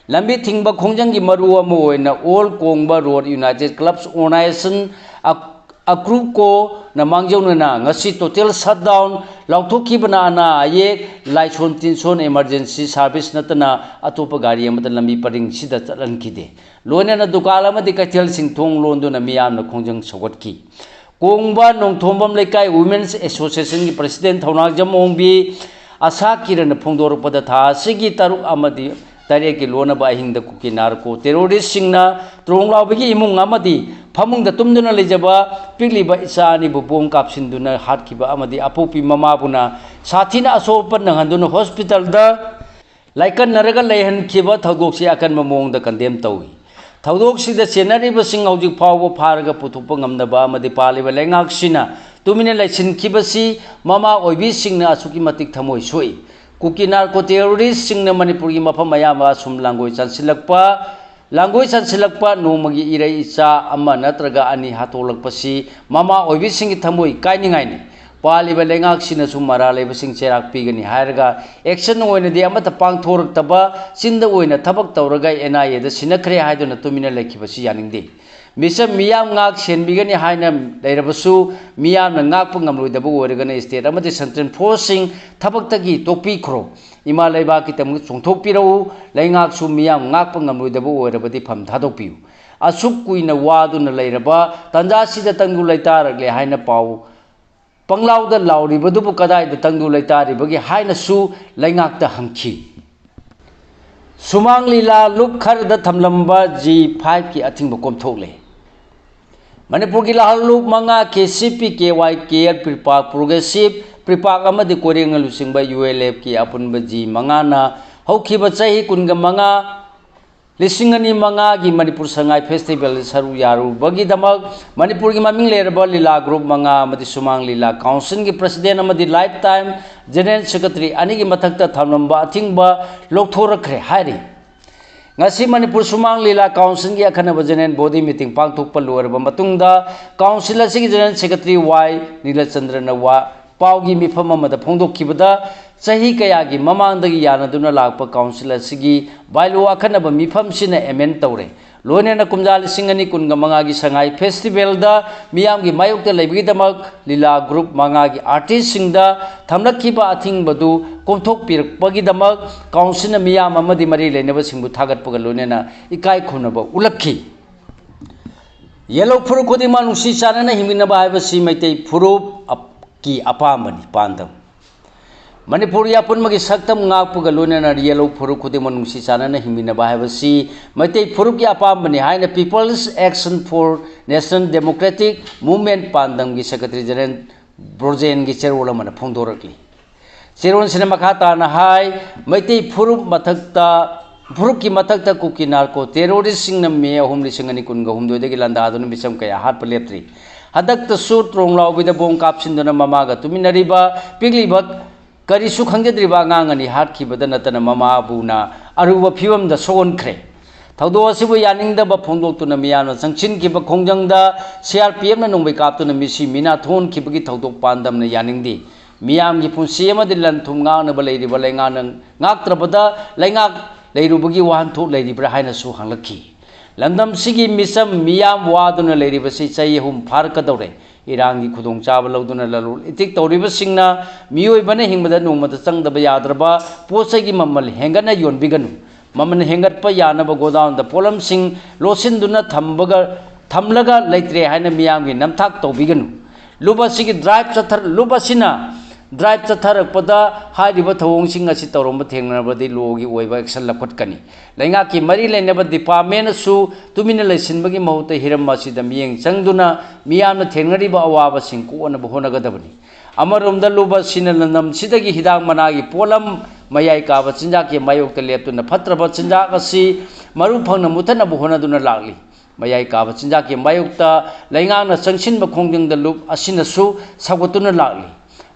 ꯂꯝꯕꯤ ꯊꯤꯡꯕ ꯈꯣꯡꯖꯪꯒꯤ ꯃꯔꯨ ꯑꯃ ꯑꯣꯏꯅ ꯑꯣꯜ ꯀꯣꯡꯕ ꯔꯣꯗ ꯌꯨꯅꯥꯏꯇꯦꯗ ꯀ꯭ꯂꯕꯁ ꯑꯣꯔꯒꯅꯥꯏꯖꯦꯁꯟ, ꯑꯛ-, ꯑꯀ꯭ꯔꯨꯀꯣꯅ ꯃꯥꯡꯖꯧꯅꯅ ꯉꯁꯤ ꯇꯣꯇꯦꯜ ꯁꯠꯗꯥꯎꯟ ꯂꯥꯎꯊꯣꯛꯈꯤꯕꯅ ꯑꯅꯥ ꯑꯌꯦꯛ, ꯂꯥꯏꯁꯣꯟ ꯇꯤꯟꯁꯣꯟ, ꯏꯃꯔꯖꯦꯟꯁꯤ ꯁꯥꯔꯚꯤꯁ ꯅꯠꯇꯅ ꯑꯇꯣꯞꯄ ꯒꯥꯔꯤ ꯑꯃꯠꯇ ꯂꯝꯕꯤ ꯄꯔꯤꯡꯁꯤꯗ ꯆꯠꯍꯟꯈꯤꯗꯦ꯫ ꯂꯣꯏꯅꯅ ꯗꯨꯀꯥꯟ ꯑꯃꯗꯤ ꯀꯩꯊꯦꯜꯁꯤꯡ ꯊꯣꯡ ꯂꯣꯟꯗꯨꯅ ꯃꯤꯌꯥꯝꯅ ꯈꯣꯡꯖꯪ ꯁꯧꯒꯠꯈꯤ꯫ ꯀꯣꯡꯕ ꯅꯣꯡꯊꯣꯝꯕꯝ ꯂꯩꯀꯥꯏ ꯋꯨꯃꯦꯟꯁ ꯑꯦꯁꯣꯁꯤꯌꯦꯁꯟꯒꯤ ꯄ꯭ꯔꯁꯤꯗꯦꯟ ꯊꯧꯅꯥꯖꯝ ꯑꯣꯡꯕꯤ ꯑꯁꯥ ꯀꯤꯔꯟꯅ ꯐꯣꯡꯗꯣꯔꯛꯄꯗ, ꯊꯥ ꯑꯁꯤꯒꯤ ꯇꯔꯨꯛ ꯑꯃꯗꯤ ꯇꯔꯦꯠꯀꯤ ꯂꯣꯟꯅꯕ ꯑꯍꯤꯡꯗ ꯀꯨꯀꯤ ꯅꯥꯔꯀꯣ ꯇꯦꯔꯣꯔꯤꯁꯁꯤꯡꯅ ꯇ꯭ꯔꯣꯡꯂꯥꯎꯕꯤꯒꯤ ꯏꯃꯨꯡ ꯑꯃꯗꯤ ꯐꯃꯨꯡꯗ ꯇꯨꯝꯗꯨꯅ ꯂꯩꯖꯕ ꯄꯤꯛꯂꯤꯕ ꯏꯆꯥ ꯑꯅꯤꯕꯨ ꯕꯣꯝ ꯀꯥꯞꯁꯤꯟꯗꯨꯅ ꯍꯥꯠꯈꯤꯕ ꯑꯃꯗꯤ ꯑꯄꯣꯛꯄꯤ ꯃꯃꯥꯕꯨꯅ ꯁꯥꯊꯤꯅ ꯑꯁꯣꯛ ꯑꯄꯟ ꯅꯪꯍꯟꯗꯨꯅ ꯍꯣꯁꯄꯤꯇꯥꯜꯗ ꯂꯥꯏꯀꯠꯅꯔꯒ ꯂꯩꯍꯟꯈꯤꯕ ꯊꯧꯗꯣꯛꯁꯤ ꯑꯀꯟꯕ ꯃꯑꯣꯡꯗ ꯀꯟꯗꯦꯝ ꯇꯧꯏ꯫ ꯊꯧꯗꯣꯛꯁꯤꯗ ꯆꯦꯟꯅꯔꯤꯕꯁꯤꯡ ꯍꯧꯖꯤꯛ ꯐꯥꯎꯕ ꯐꯥꯔꯒ ꯄꯨꯊꯣꯛꯄ ꯉꯝꯗꯕ ꯑꯃꯗꯤ ꯄꯥꯜꯂꯤꯕ ꯂꯩꯉꯥꯛꯁꯤꯅ ꯇꯨꯃꯤꯟꯅ ꯂꯩꯁꯤꯟꯈꯤꯕꯁꯤ ꯃꯃꯥ ꯑꯣꯏꯕꯤꯁꯤꯡꯅ ꯑꯁꯨꯛꯀꯤ ꯃꯇꯤꯛ ꯊꯃꯣꯏ ꯁꯣꯛꯏ꯫ ꯀꯨꯀꯤ ꯅꯥꯔꯀꯣ ꯇꯦꯔꯣꯔꯤꯁꯁꯤꯡꯅ ꯃꯅꯤꯄꯨꯔꯒꯤ ꯃꯐꯝ ꯑꯌꯥꯝꯕ ꯑꯁꯨꯝ ꯂꯥꯡꯒꯣꯏ ꯆꯟꯁꯤꯜꯂꯛꯄ, ꯂꯥꯡꯒꯣꯏ ꯆꯟꯁꯤꯜꯂꯛꯄ ꯅꯣꯡꯃꯒꯤ ꯏꯔꯩ ꯏꯆꯥ ꯑꯃ ꯅꯠꯇ꯭ꯔꯒ ꯑꯅꯤ ꯍꯥꯠꯇꯣꯛꯂꯛꯄꯁꯤ ꯃꯃꯥ ꯑꯣꯏꯕꯤꯁꯤꯡꯒꯤ ꯊꯃꯣꯏ ꯀꯥꯏꯅꯤꯡꯉꯥꯏꯅꯤ꯫ ꯄꯥꯜꯂꯤꯕ ꯂꯩꯉꯥꯛꯁꯤꯅꯁꯨ ꯃꯔꯥ ꯂꯩꯕꯁꯤꯡ ꯆꯩꯔꯥꯛ ꯄꯤꯒꯅꯤ ꯍꯥꯏꯔꯒ action ꯑꯣꯏꯅꯗꯤ ꯑꯃꯠꯇ ꯄꯥꯡꯊꯣꯔꯛꯇꯕ, ꯆꯤꯟꯗ ꯑꯣꯏꯅ ꯊꯕꯛ ꯇꯧꯔꯒ NIAꯗ ꯁꯤꯟꯅꯈ꯭ꯔꯦ ꯍꯥꯏꯗꯨꯅ ꯇꯨꯃꯤꯟꯅ ꯂꯩꯈꯤꯕꯁꯤ ꯌꯥꯅꯤꯡꯗꯦ꯫ ꯃꯤꯆꯝ ꯃꯤꯌꯥꯝ ꯉꯥꯛ ꯁꯦꯟꯕꯤꯒꯅꯤ ꯍꯥꯏꯅ ꯂꯩꯔꯕꯁꯨ ꯃꯤꯌꯥꯝꯅ ꯉꯥꯛꯄ ꯉꯝꯂꯣꯏꯗꯕ ꯑꯣꯏꯔꯒꯅ state ꯑꯃꯗꯤ central forceꯁꯤꯡ ꯊꯕꯛꯇꯒꯤ ꯇꯣꯛꯄꯤꯈ꯭ꯔꯣ꯫ ꯏꯃꯥ ꯂꯩꯕꯥꯛꯀꯤꯗꯃꯛ ꯆꯣꯡꯊꯣꯛꯄꯤꯔꯛꯎ꯫ ꯂꯩꯉꯥꯛꯁꯨ ꯃꯤꯌꯥꯝ ꯉꯥꯛꯄ ꯉꯝꯂꯣꯏꯗꯕ ꯑꯣꯏꯔꯕꯗꯤ ꯐꯝ ꯊꯥꯗꯣꯛꯄꯤꯌꯨ꯫ ꯑꯁꯨꯛ ꯀꯨꯏꯅ ꯋꯥꯗꯨꯅ ꯂꯩꯔꯕ ꯇꯥꯟꯖꯥꯁꯤꯗ ꯇꯪꯗꯨ ꯂꯩꯇꯥꯔꯛꯂꯦ ꯍꯥꯏꯅ ꯄꯥꯎ ꯄꯪꯂꯥꯎꯗ ꯂꯥꯎꯔꯤꯕꯗꯨꯕꯨ ꯀꯗꯥꯏꯗ ꯇꯪꯗꯨ ꯂꯩꯇꯥꯔꯤꯕꯒꯦ ꯍꯥꯏꯅꯁꯨ ꯂꯩꯉꯥꯛꯇ ꯍꯪꯈꯤ꯫ ꯁꯨꯃꯥꯡ ꯂꯤꯂꯥ ꯂꯨꯞ ꯈꯔꯗ ꯊꯝꯂꯝꯕ Zee fiveꯀꯤ ꯑꯊꯤꯡꯕ ꯀꯣꯝꯊꯣꯛꯂꯦ꯫ ꯃꯅꯤꯄꯨꯔꯒꯤ ꯂꯥꯜꯍꯧꯂꯨꯞ ꯃꯉꯥ, KCP, KYKL, ꯄ꯭ꯔꯤꯄꯥꯛ, ꯄ꯭ꯔꯣꯒ꯭ꯔꯦꯁꯤꯞ, ꯄ꯭ꯔꯤꯄꯥꯛ ꯑꯃꯗꯤ ꯀꯣꯏꯔꯦꯡꯅ ꯂꯨꯆꯤꯡꯕ ULFꯀꯤ ꯑꯄꯨꯟꯕ Zee ꯃꯉꯥꯅ ꯍꯧꯈꯤꯕ ꯆꯍꯤ ꯀꯨꯟꯒ ꯃꯉꯥ, ꯂꯤꯁꯤꯡ ꯑꯅꯤ ꯃꯉꯥꯒꯤ ꯃꯅꯤꯄꯨꯔ ꯁꯉꯥꯏ ꯐꯦꯁꯇꯤꯚꯦꯜꯗ ꯁꯔꯨꯛ ꯌꯥꯔꯨꯕꯒꯤꯗꯃꯛ ꯃꯅꯤꯄꯨꯔꯒꯤ ꯃꯃꯤꯡ ꯂꯩꯔꯕ ꯂꯤꯂꯥ ꯒ꯭ꯔꯨꯞ ꯃꯉꯥ ꯑꯃꯗꯤ ꯁꯨꯃꯥꯡ ꯂꯤꯂꯥ ꯀꯥꯎꯟꯁꯤꯜꯒꯤ ꯄ꯭ꯔꯁꯤꯗꯦꯟ ꯑꯃꯗꯤ ꯂꯥꯏꯐ ꯇꯥꯏꯝ ꯖꯦꯅꯔꯦꯜ ꯁꯦꯀ꯭ꯔꯦꯇꯔꯤ ꯑꯅꯤꯒꯤ ꯃꯊꯛꯇ ꯊꯝꯂꯝꯕ ꯑꯊꯤꯡꯕ ꯂꯧꯊꯣꯔꯛꯈ꯭ꯔꯦ ꯍꯥꯏꯔꯤ꯫ ꯉꯁꯤ ꯃꯅꯤꯄꯨꯔ ꯁꯨꯃꯥꯡ ꯂꯤꯂꯥ ꯀꯥꯎꯟꯁꯤꯜꯒꯤ ꯑꯈꯟꯅꯕ ꯖꯦꯅꯔꯦꯜ ꯕꯣꯗꯤ ꯃꯤꯇꯤꯡ ꯄꯥꯡꯊꯣꯛꯄ ꯂꯣꯏꯔꯕ ꯃꯇꯨꯡꯗ ꯀꯥꯎꯟꯁꯤꯜ ꯑꯁꯤꯒꯤ ꯖꯦꯅꯔꯦꯜ ꯁꯦꯀ꯭ꯔꯦꯇꯔꯤ ꯋꯥꯏ ꯅꯤꯂꯆꯟꯗ꯭ꯔꯅ ꯋꯥ ꯄꯥꯎꯒꯤ ꯃꯤꯐꯝ ꯑꯃꯗ ꯐꯣꯡꯗꯣꯛꯈꯤꯕꯗ, ꯆꯍꯤ ꯀꯌꯥꯒꯤ ꯃꯃꯥꯡꯗꯒꯤ ꯌꯥꯅꯗꯨꯅ ꯂꯥꯛꯄ ꯀꯥꯎꯟꯁꯤꯜ ꯑꯁꯤꯒꯤ ꯕꯥꯏꯂꯣ ꯑꯈꯟꯅꯕ ꯃꯤꯐꯝꯁꯤꯅ ꯑꯦꯃꯦꯟ ꯇꯧꯔꯦ꯫ ꯂꯣꯏꯅꯅ ꯀꯨꯝꯖꯥ ꯂꯤꯁꯤꯡ ꯑꯅꯤ ꯀꯨꯟꯒ ꯃꯉꯥꯒꯤ ꯁꯉꯥꯏ ꯐꯦꯁꯇꯤꯚꯦꯜꯗ ꯃꯤꯌꯥꯝꯒꯤ ꯃꯥꯌꯣꯛꯇ ꯂꯩꯕꯒꯤꯗꯃꯛ ꯂꯤꯂꯥ ꯒ꯭ꯔꯨꯞ ꯃꯉꯥꯒꯤ ꯑꯥꯔꯇꯤꯁꯁꯤꯡꯗ ꯊꯝꯂꯛꯈꯤꯕ ꯑꯊꯤꯡꯕꯗꯨ ꯀꯣꯝꯊꯣꯛꯄꯤꯔꯛꯄꯒꯤꯗꯃꯛ ꯀꯥꯎꯟꯁꯤꯜꯅ ꯃꯤꯌꯥꯝ ꯑꯃꯗꯤ ꯃꯔꯤ ꯂꯩꯅꯕꯁꯤꯡꯕꯨ ꯊꯥꯒꯠꯄꯒ ꯂꯣꯏꯅꯅ ꯏꯀꯥꯏ ꯈꯨꯝꯅꯕ ꯎꯠꯂꯛꯈꯤ꯫ ꯌꯦꯜꯍꯧ ꯐꯨꯔꯨꯞ ꯈꯨꯗꯤꯡꯃꯛ ꯅꯨꯡꯁꯤ ꯆꯥꯟꯅꯅ ꯍꯤꯡꯃꯤꯟꯅꯕ ꯍꯥꯏꯕꯁꯤ ꯃꯩꯇꯩ ꯐꯨꯔꯨꯞ ꯑꯞ-, ꯀꯤ ꯑꯄꯥꯝꯕꯅꯤ, ꯄꯥꯟꯗꯝ꯫ ꯃꯅꯤꯄꯨꯔꯒꯤ ꯑꯄꯨꯟꯕꯒꯤ ꯁꯛꯇꯝ ꯉꯥꯛꯄꯒ ꯂꯣꯏꯅꯅ ꯌꯦꯜꯍꯧ ꯐꯨꯔꯨꯞ ꯈꯨꯗꯤꯡꯃꯛ ꯅꯨꯡꯁꯤ ꯆꯥꯟꯅꯅ ꯍꯤꯡꯃꯤꯟꯅꯕ ꯍꯥꯏꯕꯁꯤ ꯃꯩꯇꯩ ꯐꯨꯔꯨꯞꯀꯤ ꯑꯄꯥꯝꯕꯅꯤ ꯍꯥꯏꯅ People's Action for National Democratic Movement ꯄꯥꯟꯗꯝꯒꯤ Secretary General ꯕ꯭ꯔꯣꯖꯦꯟꯒꯤ ꯆꯦꯔꯣꯜ ꯑꯃꯅ ꯐꯣꯡꯗꯣꯔꯛꯂꯤ꯫ ꯆꯦꯔꯣꯜꯁꯤꯅ ꯃꯈꯥ ꯇꯥꯅ ꯍꯥꯏ, ꯃꯩꯇꯩ ꯐꯨꯔꯨꯞ ꯃꯊꯛꯇ, ꯐꯨꯔꯨꯞꯀꯤ ꯃꯊꯛꯇ ꯀꯨꯀꯤ ꯅꯥꯔꯀꯣ ꯇꯦꯔꯣꯔꯤꯁꯁꯤꯡꯅ ꯃꯦ ꯑꯍꯨꯝ ꯂꯤꯁꯤꯡ ꯑꯅꯤ ꯀꯨꯟꯒ ꯍꯨꯝꯗꯣꯏꯗꯒꯤ ꯂꯥꯟꯗꯥꯗꯨꯅ ꯃꯤꯆꯝ ꯀꯌꯥ ꯍꯥꯠꯄ ꯂꯦꯞꯇ꯭ꯔꯤ꯫ ꯍꯟꯗꯛꯇꯁꯨ ꯇ꯭ꯔꯣꯡꯂꯥꯎꯕꯤꯗ ꯕꯣꯝ ꯀꯥꯞꯁꯤꯟꯗꯨꯅ ꯃꯃꯥꯒ ꯇꯨꯃꯤꯟꯅꯔꯤꯕ ꯄꯤꯛꯂꯤꯕ ꯀꯔꯤꯁꯨ ꯈꯪꯖꯗ꯭ꯔꯤꯕ ꯑꯉꯥꯡ ꯑꯅꯤ ꯍꯥꯠꯈꯤꯕꯗ ꯅꯠꯇꯅ ꯃꯃꯥꯕꯨꯅ ꯑꯔꯨꯕ ꯐꯤꯕꯝꯗ ꯁꯣꯛꯍꯟꯈ꯭ꯔꯦ꯫ ꯊꯧꯗꯣꯛ ꯑꯁꯤꯕꯨ ꯌꯥꯅꯤꯡꯗꯕ ꯐꯣꯡꯗꯣꯛꯇꯨꯅ ꯃꯤꯌꯥꯝꯅ ꯆꯪꯁꯤꯟꯈꯤꯕ ꯈꯣꯡꯖꯪꯗ ꯁꯤ ꯑꯥꯔ ꯄꯤ ꯑꯦꯐꯅ ꯅꯣꯡꯃꯩ ꯀꯥꯞꯇꯨꯅ ꯃꯤꯁꯤ ꯃꯤꯅꯥ ꯊꯣꯛꯍꯟꯈꯤꯕꯒꯤ ꯊꯧꯗꯣꯛ ꯄꯥꯟꯗꯝꯅ ꯌꯥꯅꯤꯡꯗꯦ꯫ ꯃꯤꯌꯥꯝꯒꯤ ꯄꯨꯟꯁꯤ ꯑꯃꯗꯤ ꯂꯟ ꯊꯨꯝ ꯉꯥꯛꯅꯕ ꯂꯩꯔꯤꯕ ꯂꯩꯉꯥꯛꯅ ꯉꯥꯛꯇ꯭ꯔꯕꯗ ꯂꯩꯉꯥꯛ ꯂꯩꯔꯨꯕꯒꯤ ꯋꯥꯍꯟꯊꯣꯛ ꯂꯩꯔꯤꯕ꯭ꯔꯥ ꯍꯥꯏꯅꯁꯨ ꯍꯪꯂꯛꯈꯤ꯫ ꯂꯝꯗꯝꯁꯤꯒꯤ ꯃꯤꯆꯝ ꯃꯤꯌꯥꯝ ꯋꯥꯗꯨꯅ ꯂꯩꯔꯤꯕꯁꯤ ꯆꯍꯤ ꯑꯍꯨꯝ ꯐꯥꯔꯛꯀꯗꯧꯔꯦ꯫ ꯏꯔꯥꯡꯒꯤ ꯈꯨꯗꯣꯡꯆꯥꯕ ꯂꯧꯗꯨꯅ ꯂꯂꯣꯟ ꯏꯇꯤꯛ ꯇꯧꯔꯤꯕꯁꯤꯡꯅ ꯃꯤꯑꯣꯏꯕꯅ ꯍꯤꯡꯕꯗ ꯅꯣꯡꯃꯇ ꯆꯪꯗꯕ ꯌꯥꯗ꯭ꯔꯕ ꯄꯣꯠ ꯆꯩꯒꯤ ꯃꯃꯜ ꯍꯦꯟꯒꯠꯅ ꯌꯣꯟꯕꯤꯒꯅꯨ꯫ ꯃꯃꯜ ꯍꯦꯟꯒꯠꯄ ꯌꯥꯅꯕ ꯒꯣꯗꯥꯎꯟꯗ ꯄꯣꯠꯂꯝꯁꯤꯡ ꯂꯣꯠꯁꯤꯟꯗꯨꯅ ꯊꯝꯕꯒ, ꯊꯝꯂꯒ ꯂꯩꯇ꯭ꯔꯦ ꯍꯥꯏꯅ ꯃꯤꯌꯥꯝꯒꯤ ꯅꯝꯊꯥꯛ ꯇꯧꯕꯤꯒꯅꯨ꯫ ꯂꯨꯞ ꯑꯁꯤꯒꯤ ꯗ꯭ꯔꯥꯏꯚ ꯆꯠꯊꯔ-, ꯂꯨꯞ ꯑꯁꯤꯅ ꯗ꯭ꯔꯥꯏꯚ ꯆꯠꯊꯔꯛꯄꯗ ꯍꯥꯏꯔꯤꯕ ꯊꯧꯑꯣꯡꯁꯤꯡ ꯑꯁꯤ ꯇꯧꯔꯝꯕ ꯊꯦꯡꯅꯔꯕꯗꯤ ꯂꯣꯒꯤ ꯑꯣꯏꯕ ꯑꯦꯛꯁꯟ ꯂꯧꯈꯠꯀꯅꯤ꯫ ꯂꯩꯉꯥꯛꯀꯤ ꯃꯔꯤ ꯂꯩꯅꯕ ꯗꯤꯄꯥꯔꯠꯃꯦꯟꯅꯁꯨ ꯇꯨꯃꯤꯟꯅ ꯂꯩꯁꯤꯟꯕꯒꯤ ꯃꯍꯨꯠꯇ ꯍꯤꯔꯝ ꯑꯁꯤꯗ ꯃꯤꯠꯌꯦꯡ ꯆꯪꯗꯨꯅ ꯃꯤꯌꯥꯝꯅ ꯊꯦꯡꯅꯔꯤꯕ ꯑꯋꯥꯕꯁꯤꯡ ꯀꯣꯛꯅꯕ ꯍꯣꯠꯅꯒꯗꯕꯅꯤ꯫ ꯑꯃꯔꯣꯝꯗ ꯂꯨꯞ ꯑꯁꯤꯅ ꯂꯝꯗꯝꯁꯤꯗꯒꯤ ꯍꯤꯗꯥꯛ ꯃꯅꯥꯒꯤ ꯄꯣꯠꯂꯝ, ꯃꯌꯥꯏ ꯀꯥꯕ ꯆꯤꯟꯖꯥꯛꯀꯤ ꯃꯥꯌꯣꯛꯇ ꯂꯦꯞꯇꯨꯅ ꯐꯠꯇ꯭ꯔꯕ ꯆꯤꯟꯖꯥꯛ ꯑꯁꯤ ꯃꯔꯨ ꯐꯪꯅ ꯃꯨꯊꯠꯅꯕ ꯍꯣꯠꯅꯗꯨꯅ ꯂꯥꯛꯂꯤ꯫ ꯃꯌꯥꯏ ꯀꯥꯕ ꯆꯤꯟꯖꯥꯛꯀꯤ ꯃꯥꯌꯣꯛꯇ ꯂꯩꯉꯥꯛꯅ ꯆꯪꯁꯤꯟꯕ ꯈꯣꯡꯖꯪꯗ ꯂꯨꯞ ꯑꯁꯤꯅꯁꯨ ꯁꯧꯒꯠꯇꯨꯅ ꯂꯥꯛꯂꯤ꯫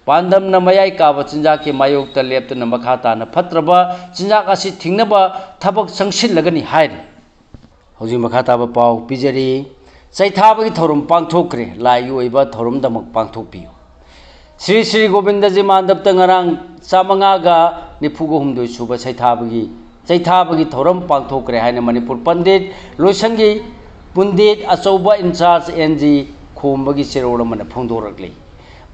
ꯄꯥꯟꯗꯝꯅ ꯃꯌꯥꯏ ꯀꯥꯕ ꯆꯤꯟꯖꯥꯛꯀꯤ ꯃꯥꯌꯣꯛꯇ ꯂꯦꯞꯇꯨꯅ ꯃꯈꯥ ꯇꯥꯅ ꯐꯠꯇ꯭ꯔꯕ ꯆꯤꯟꯖꯥꯛ ꯑꯁꯤ ꯊꯤꯡꯅꯕ ꯊꯕꯛ ꯆꯪꯁꯤꯜꯂꯒꯅꯤ ꯍꯥꯏꯔꯤ꯫ ꯍꯧꯖꯤꯛ ꯃꯈꯥ ꯇꯥꯕ ꯄꯥꯎ ꯄꯤꯖꯔꯤ꯫ ꯆꯩꯊꯥꯕꯒꯤ ꯊꯧꯔꯝ ꯄꯥꯡꯊꯣꯛꯈ꯭ꯔꯦ꯫ ꯂꯥꯏꯒꯤ ꯑꯣꯏꯕ ꯊꯧꯔꯝꯗꯃꯛ ꯄꯥꯡꯊꯣꯛꯄꯤꯌꯨ꯫ ꯁ꯭ꯔꯤ ꯁ꯭ꯔꯤ ꯒꯣꯕꯤꯟꯗꯖꯤ ꯃꯥꯟꯗꯞꯇ ꯉꯔꯥꯡ ꯆꯥꯃꯉꯥꯒ ꯅꯤꯐꯨꯒ ꯍꯨꯝꯗꯣꯏ ꯁꯨꯕ ꯆꯩꯊꯥꯕꯒꯤ, ꯆꯩꯊꯥꯕꯒꯤ ꯊꯧꯔꯝ ꯄꯥꯡꯊꯣꯛꯈ꯭ꯔꯦ ꯍꯥꯏꯅ ꯃꯅꯤꯄꯨꯔ ꯄꯟꯗꯤꯠ ꯂꯣꯏꯁꯪꯒꯤ ꯄꯨꯟꯗꯤꯠ ꯑꯆꯧꯕ ꯏꯟꯆꯥꯔꯖ ꯑꯦꯟ ꯖꯤ ꯈꯣꯝꯕꯒꯤ ꯆꯦꯔꯣꯜ ꯑꯃꯅ ꯐꯣꯡꯗꯣꯔꯛꯂꯤ꯫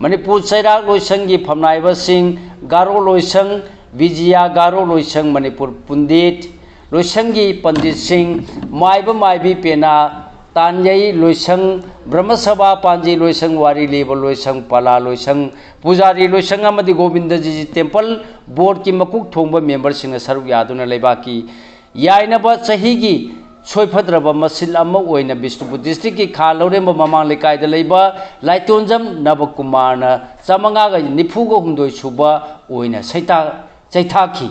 ꯃꯅꯤꯄꯨꯔ ꯆꯩꯔꯥꯛ ꯂꯣꯏꯁꯪꯒꯤ ꯐꯝꯅꯥꯏꯕꯁꯤꯡ, ꯒꯥꯔꯣ ꯂꯣꯏꯁꯪ, ꯕꯤꯖꯤꯌꯥ ꯒꯥꯔꯣ ꯂꯣꯏꯁꯪ, ꯃꯅꯤꯄꯨꯔ ꯄꯨꯟꯗꯤꯠ ꯂꯣꯏꯁꯪꯒꯤ ꯄꯟꯗꯤꯠꯁꯤꯡ, ꯃꯥꯏꯕ ꯃꯥꯏꯕꯤ ꯄꯦꯅꯥ, ꯇꯥꯟꯌꯩ ꯂꯣꯏꯁꯪ, ꯕ꯭ꯔꯍ꯭ꯃꯁꯚꯥ ꯄꯥꯟꯖꯤ ꯂꯣꯏꯁꯪ, ꯋꯥꯔꯤ ꯂꯤꯕ ꯂꯣꯏꯁꯪ, ꯄꯂꯥ ꯂꯣꯏꯁꯪ, ꯄꯨꯖꯥꯔꯤ ꯂꯣꯏꯁꯪ ꯑꯃꯗꯤ ꯒꯣꯕꯤꯟꯗꯖꯤ ꯇꯦꯝꯄꯜ ꯕꯣꯔꯗꯀꯤ ꯃꯀꯣꯛ ꯊꯣꯡꯕ ꯃꯦꯝꯕꯔꯁꯤꯡꯅ ꯁꯔꯨꯛ ꯌꯥꯗꯨꯅ ꯂꯩꯕꯥꯛꯀꯤ ꯌꯥꯏꯅꯕ ꯆꯍꯤꯒꯤ ꯁꯣꯏꯐꯗ꯭ꯔꯕ ꯃꯁꯤꯜ ꯑꯃ ꯑꯣꯏꯅ ꯕꯤꯁꯅꯨꯄꯨꯔ ꯗꯤꯁꯇ꯭ꯔꯤꯛꯀꯤ ꯈꯥ ꯂꯧꯔꯦꯝꯕ ꯃꯃꯥꯡ ꯂꯩꯀꯥꯏꯗ ꯂꯩꯕ ꯂꯥꯏꯇꯣꯟꯖꯝ ꯅꯕꯀꯨꯃꯥꯔꯅ ꯆꯥꯃꯉꯥꯒ ꯅꯤꯐꯨꯒ ꯍꯨꯝꯗꯣꯏ ꯁꯨꯕ ꯑꯣꯏꯅ ꯁꯩꯇꯥ-, ꯆꯩꯊꯥꯈꯤ꯫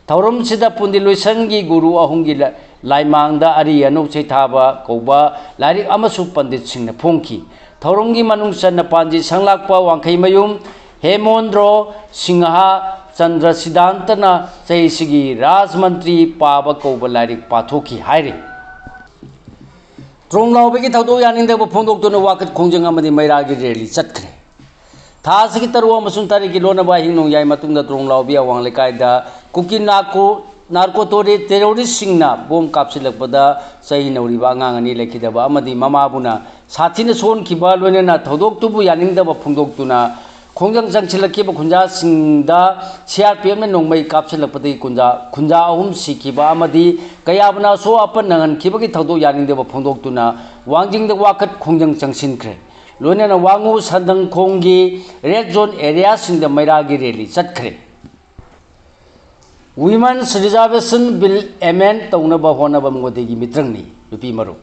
ꯊꯧꯔꯝꯁꯤꯗ ꯄꯨꯟꯗꯤ ꯂꯣꯏꯁꯪꯒꯤ ꯒꯨꯔꯨ ꯑꯍꯨꯝꯒꯤ ꯂ-, ꯂꯥꯏꯃꯥꯡꯗ ꯑꯔꯤ ꯑꯅꯧ ꯆꯩꯊꯥꯕ ꯀꯧꯕ ꯂꯥꯏꯔꯤꯛ ꯑꯃꯁꯨ ꯄꯟꯗꯤꯠꯁꯤꯡꯅ ꯐꯣꯡꯈꯤ꯫ ꯊꯧꯔꯝꯒꯤ ꯃꯅꯨꯡ ꯆꯟꯅ ꯄꯥꯟꯖꯤ ꯁꯪꯂꯥꯛꯄ ꯋꯥꯡꯈꯩꯃꯌꯨꯝ ꯍꯦꯃꯣꯟꯗ꯭ꯔꯣ ꯁꯤꯡꯍ ꯆꯟꯗ꯭ꯔ ꯁꯤꯗꯥꯟꯇꯅ ꯆꯍꯤꯁꯤꯒꯤ ꯔꯥꯖ ꯃꯟꯇ꯭ꯔꯤ ꯄꯥꯕ ꯀꯧꯕ ꯂꯥꯏꯔꯤꯛ ꯄꯥꯊꯣꯛꯈꯤ ꯍꯥꯏꯔꯤ꯫ ꯇ꯭ꯔꯣꯡꯂꯥꯎꯕꯤꯒꯤ ꯊꯧꯗꯣꯛ ꯌꯥꯅꯤꯡꯗꯕ ꯐꯣꯡꯗꯣꯛꯇꯨꯅ ꯋꯥꯀꯠ ꯈꯣꯡꯖꯪ ꯑꯃꯗꯤ ꯃꯩꯔꯥꯒꯤ ꯔꯦꯂꯤ ꯆꯠꯈ꯭ꯔꯦ꯫ ꯊꯥ ꯑꯁꯤꯒꯤ ꯇꯔꯨꯛ ꯑꯃꯁꯨꯡ ꯇꯔꯦꯠꯀꯤ ꯂꯣꯟꯅꯕ ꯑꯍꯤꯡ ꯅꯣꯡꯌꯥꯏ ꯃꯇꯨꯡꯗ ꯇ꯭ꯔꯣꯡꯂꯥꯎꯕꯤ ꯑꯋꯥꯡ ꯂꯩꯀꯥꯏꯗ ꯀꯨꯀꯤ ꯅꯥꯔꯀꯣ-, ꯅꯥꯔꯀꯣ ꯇꯣꯔꯤ-, ꯇꯦꯔꯣꯔꯤꯁ꯭ꯠꯁꯤꯡꯅ ꯕꯣꯝ ꯀꯥꯞꯁꯤꯜꯂꯛꯄꯗ ꯆꯍꯤ ꯅꯧꯔꯤꯕ ꯑꯉꯥꯡ ꯑꯅꯤ ꯂꯩꯈꯤꯗꯕ ꯑꯃꯗꯤ ꯃꯃꯥꯕꯨꯅ ꯁꯥꯊꯤꯅ ꯁꯣꯛꯍꯟꯈꯤꯕ, ꯂꯣꯏꯅꯅ ꯊꯧꯗꯣꯛꯇꯨꯕꯨ ꯌꯥꯅꯤꯡꯗꯕ ꯐꯣꯡꯗꯣꯛꯇꯨꯅ ꯈꯣꯡꯖꯪ ꯆꯪꯁꯤꯜꯂꯛꯈꯤꯕ ꯈꯨꯟꯖꯥꯁꯤꯡꯗ ꯁꯤ ꯑꯥꯔ ꯄꯤ ꯑꯦꯐꯅ ꯅꯣꯡꯃꯩ ꯀꯥꯞꯁꯤꯜꯂꯛꯄꯗꯒꯤ ꯈꯨꯟꯖꯥ, ꯈꯨꯟꯖꯥ ꯑꯍꯨꯝ ꯁꯤꯈꯤꯕ ꯑꯃꯗꯤ ꯀꯌꯥꯕꯨꯅ ꯑꯁꯣꯛ ꯑꯄꯟ ꯅꯪꯍꯟꯈꯤꯕꯒꯤ ꯊꯧꯗꯣꯛ ꯌꯥꯅꯤꯡꯗꯕ ꯐꯣꯡꯗꯣꯛꯇꯨꯅ ꯋꯥꯡꯖꯤꯡꯗ ꯋꯥꯀꯠ ꯈꯣꯡꯖꯪ ꯆꯪꯁꯤꯟꯈ꯭ꯔꯦ꯫ ꯂꯣꯏꯅꯅ ꯋꯥꯉꯨ ꯁꯟꯗꯪꯈꯣꯡꯒꯤ ꯔꯦꯗ ꯖꯣꯟ ꯑꯦꯔꯤꯌꯥꯁꯤꯡꯗ ꯃꯩꯔꯥꯒꯤ ꯔꯦꯂꯤ ꯆꯠꯈ꯭ꯔꯦ꯫ Women's Reservation Bill amend ꯇꯧꯅꯕ ꯍꯣꯠꯅꯕ ꯃꯣꯗꯤꯒꯤ ꯃꯤꯇ꯭ꯔꯪꯅꯤ꯫ ꯅꯨꯄꯤ ꯃꯔꯨꯞ,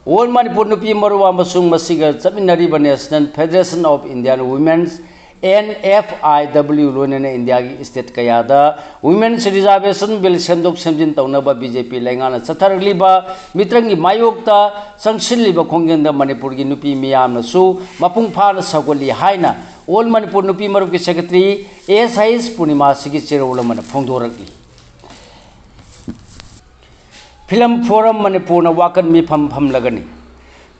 ꯑꯣꯜ ꯃꯅꯤꯄꯨꯔ ꯅꯨꯄꯤ ꯃꯔꯨꯞ ꯑꯃꯁꯨꯡ ꯃꯁꯤꯒ ꯆꯠꯃꯤꯟꯅꯔꯤꯕ National Federation of Indian Women's, N F I W, ꯂꯣꯏꯅꯅ ꯏꯟꯗꯤꯌꯥꯒꯤ ꯁ꯭ꯇꯦꯠ ꯀꯌꯥꯗ Women's Reservation Bill ꯁꯦꯝꯗꯣꯛ ꯁꯦꯝꯖꯤꯟ ꯇꯧꯅꯕ ꯕꯤ ꯖꯦ ꯄꯤ ꯂꯩꯉꯥꯛꯅ ꯆꯠꯊꯔꯛꯂꯤꯕ ꯃꯤꯇ꯭ꯔꯪꯒꯤ ꯃꯥꯌꯣꯛꯇ ꯆꯪꯁꯤꯜꯂꯤꯕ ꯈꯣꯡꯖꯪꯗ ꯃꯅꯤꯄꯨꯔꯒꯤ ꯅꯨꯄꯤ ꯃꯤꯌꯥꯝꯅꯁꯨ ꯃꯄꯨꯡ ꯐꯥꯅ ꯁꯧꯒꯠꯂꯤ ꯍꯥꯏꯅ ꯑꯣꯜ ꯃꯅꯤꯄꯨꯔ ꯅꯨꯄꯤ ꯃꯔꯨꯞꯀꯤ ꯁꯦꯀ꯭ꯔꯦꯇꯔꯤ ꯑꯦꯁ ꯑꯩꯆ ꯄꯨꯔꯅꯤꯃꯥꯁꯤꯒꯤ ꯆꯦꯔꯣꯜ ꯑꯃꯅ ꯐꯣꯡꯗꯣꯔꯛꯂꯤ꯫ ꯐꯤꯂꯝ ꯐꯣꯔꯝ ꯃꯅꯤꯄꯨꯔꯅ ꯋꯥꯀꯠ ꯃꯤꯐꯝ ꯐꯝꯂꯒꯅꯤ꯫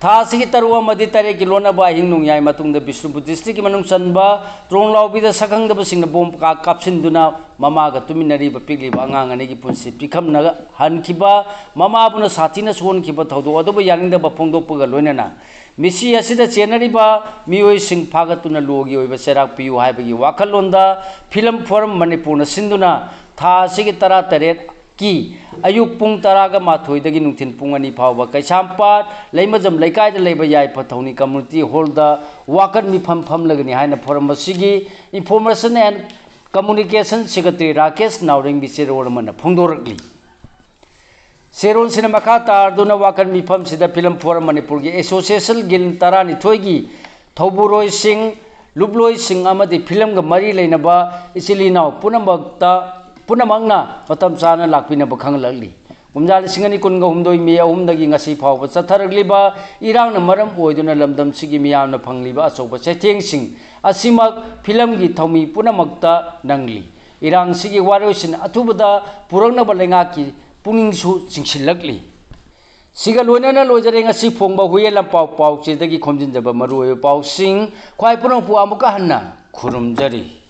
ꯊꯥ ꯑꯁꯤꯒꯤ ꯇꯔꯨꯛ ꯑꯃꯗꯤ ꯇꯔꯦꯠꯀꯤ ꯂꯣꯟꯅꯕ ꯑꯍꯤꯡ ꯅꯣꯡꯌꯥꯏ ꯃꯇꯨꯡꯗ ꯕꯤꯁꯅꯨꯄꯨꯔ ꯗꯤꯁꯇ꯭ꯔꯤꯛꯀꯤ ꯃꯅꯨꯡ ꯆꯟꯕ ꯇ꯭ꯔꯣꯡꯂꯥꯎꯕꯤꯗ ꯁꯛꯈꯪꯗꯕꯁꯤꯡꯅ ꯕꯣꯝ ꯀꯥ-, ꯀꯥꯞꯁꯤꯟꯗꯨꯅ ꯃꯃꯥꯒ ꯇꯨꯃꯤꯟꯅꯔꯤꯕ ꯄꯤꯛꯂꯤꯕ ꯑꯉꯥꯡ ꯑꯅꯤꯒꯤ ꯄꯨꯟꯁꯤ ꯄꯤꯈꯝꯅ ꯍꯟꯈꯤꯕ, ꯃꯃꯥꯕꯨꯅ ꯁꯥꯊꯤꯅ ꯁꯣꯛꯍꯟꯈꯤꯕ ꯊꯧꯗꯣꯛ ꯑꯗꯨꯕꯨ ꯌꯥꯅꯤꯡꯗꯕ ꯐꯣꯡꯗꯣꯛꯄꯒ ꯂꯣꯏꯅꯅ ꯃꯤꯁꯤ ꯑꯁꯤꯗ ꯆꯦꯟꯅꯔꯤꯕ ꯃꯤꯑꯣꯏꯁꯤꯡ ꯐꯥꯒꯠꯇꯨꯅ ꯂꯣꯒꯤ ꯑꯣꯏꯕ ꯆꯩꯔꯥꯛ ꯄꯤꯌꯨ ꯍꯥꯏꯕꯒꯤ ꯋꯥꯈꯜꯂꯣꯟꯗ ꯐꯤꯂꯝ ꯐꯣꯔꯝ ꯃꯅꯤꯄꯨꯔꯅ ꯁꯤꯟꯗꯨꯅ ꯊꯥ ꯑꯁꯤꯒꯤ ꯇꯔꯥꯇꯔꯦꯠ ꯀꯤ ꯑꯌꯨꯛ ꯄꯨꯡ ꯇꯔꯥꯒ ꯃꯥꯊꯣꯏꯗꯒꯤ ꯅꯨꯡꯊꯤꯜ ꯄꯨꯡ ꯑꯅꯤ ꯐꯥꯎꯕ ꯀꯩꯁꯥꯝꯄꯥꯠ ꯂꯩꯃꯖꯝ ꯂꯩꯀꯥꯏꯗ ꯂꯩꯕ ꯌꯥꯏꯐ ꯊꯧꯅꯤ ꯀꯝꯃ꯭ꯌꯨꯅꯤꯇꯤ ꯍꯣꯜꯗ ꯋꯥꯀꯠ ꯃꯤꯐꯝ ꯐꯝꯂꯒꯅꯤ ꯍꯥꯏꯅ ꯐꯣꯔꯝ ꯑꯁꯤꯒꯤ Information and Communication Secretary Rakesh ꯅꯥꯎꯔꯦꯝꯒꯤ ꯆꯦꯔꯣꯜ ꯑꯃꯅ ꯐꯣꯡꯗꯣꯔꯛꯂꯤ꯫ ꯆꯦꯔꯣꯜꯁꯤꯅ ꯃꯈꯥ ꯇꯥꯔꯗꯨꯅ ꯋꯥꯀꯠ ꯃꯤꯐꯝꯁꯤꯗ ꯐꯤꯂꯝ ꯐꯣꯔꯝ ꯃꯅꯤꯄꯨꯔꯒꯤ ꯑꯦꯁꯣꯁꯤꯌꯦꯁꯟ ꯒꯤꯜ ꯇꯔꯥꯅꯤꯊꯣꯏꯒꯤ ꯊꯧꯕꯨꯔꯣꯏꯁꯤꯡ, ꯂꯨꯞꯂꯣꯏꯁꯤꯡ ꯑꯃꯗꯤ ꯐꯤꯂꯝꯒ ꯃꯔꯤ ꯂꯩꯅꯕ ꯏꯆꯤꯜ ꯏꯅꯥꯎ ꯄꯨꯝꯅꯃꯛꯇ, ꯄꯨꯝꯅꯃꯛꯅ ꯃꯇꯝ ꯆꯥꯅ ꯂꯥꯛꯄꯤꯅꯕ ꯈꯪꯍꯜꯂꯛꯂꯤ꯫ ꯀꯨꯝꯖꯥ ꯂꯤꯁꯤꯡ ꯑꯅꯤ ꯀꯨꯟꯒ ꯍꯨꯝꯗꯣꯏ ꯃꯦ ꯑꯍꯨꯝꯗꯒꯤ ꯉꯁꯤ ꯐꯥꯎꯕ ꯆꯠꯊꯔꯛꯂꯤꯕ ꯏꯔꯥꯡꯅ ꯃꯔꯝ ꯑꯣꯏꯗꯨꯅ ꯂꯝꯗꯝꯁꯤꯒꯤ ꯃꯤꯌꯥꯝꯅ ꯐꯪꯂꯤꯕ ꯑꯆꯧꯕ ꯆꯩꯊꯦꯡꯁꯤꯡ ꯑꯁꯤꯃꯛ ꯐꯤꯂꯝꯒꯤ ꯊꯧꯃꯤ ꯄꯨꯝꯅꯃꯛꯇ ꯅꯪꯂꯤ꯫ ꯏꯔꯥꯡꯁꯤꯒꯤ ꯋꯥꯔꯣꯏꯁꯤꯟ ꯑꯊꯨꯕꯗ ꯄꯨꯔꯛꯅꯕ ꯂꯩꯉꯥꯛꯀꯤ ꯄꯨꯛꯅꯤꯡꯁꯨ ꯆꯤꯡꯁꯤꯜꯂꯛꯂꯤ꯫ ꯁꯤꯒ ꯂꯣꯏꯅꯅ ꯂꯣꯏꯖꯔꯦ ꯉꯁꯤ ꯐꯣꯡꯕ ꯍꯨꯏꯌꯦꯟ ꯂꯥꯟꯄꯥꯎ ꯄꯥꯎꯆꯦꯗꯒꯤ ꯈꯣꯝꯖꯤꯟꯖꯕ ꯃꯔꯨꯑꯣꯏꯕ ꯄꯥꯎꯁꯤꯡ꯫ ꯈ꯭ꯋꯥꯏ ꯄꯨꯝꯅꯃꯛꯄꯨ ꯑꯃꯨꯛꯀ ꯍꯟꯅ ꯈꯨꯔꯨꯝꯖꯔꯤ꯫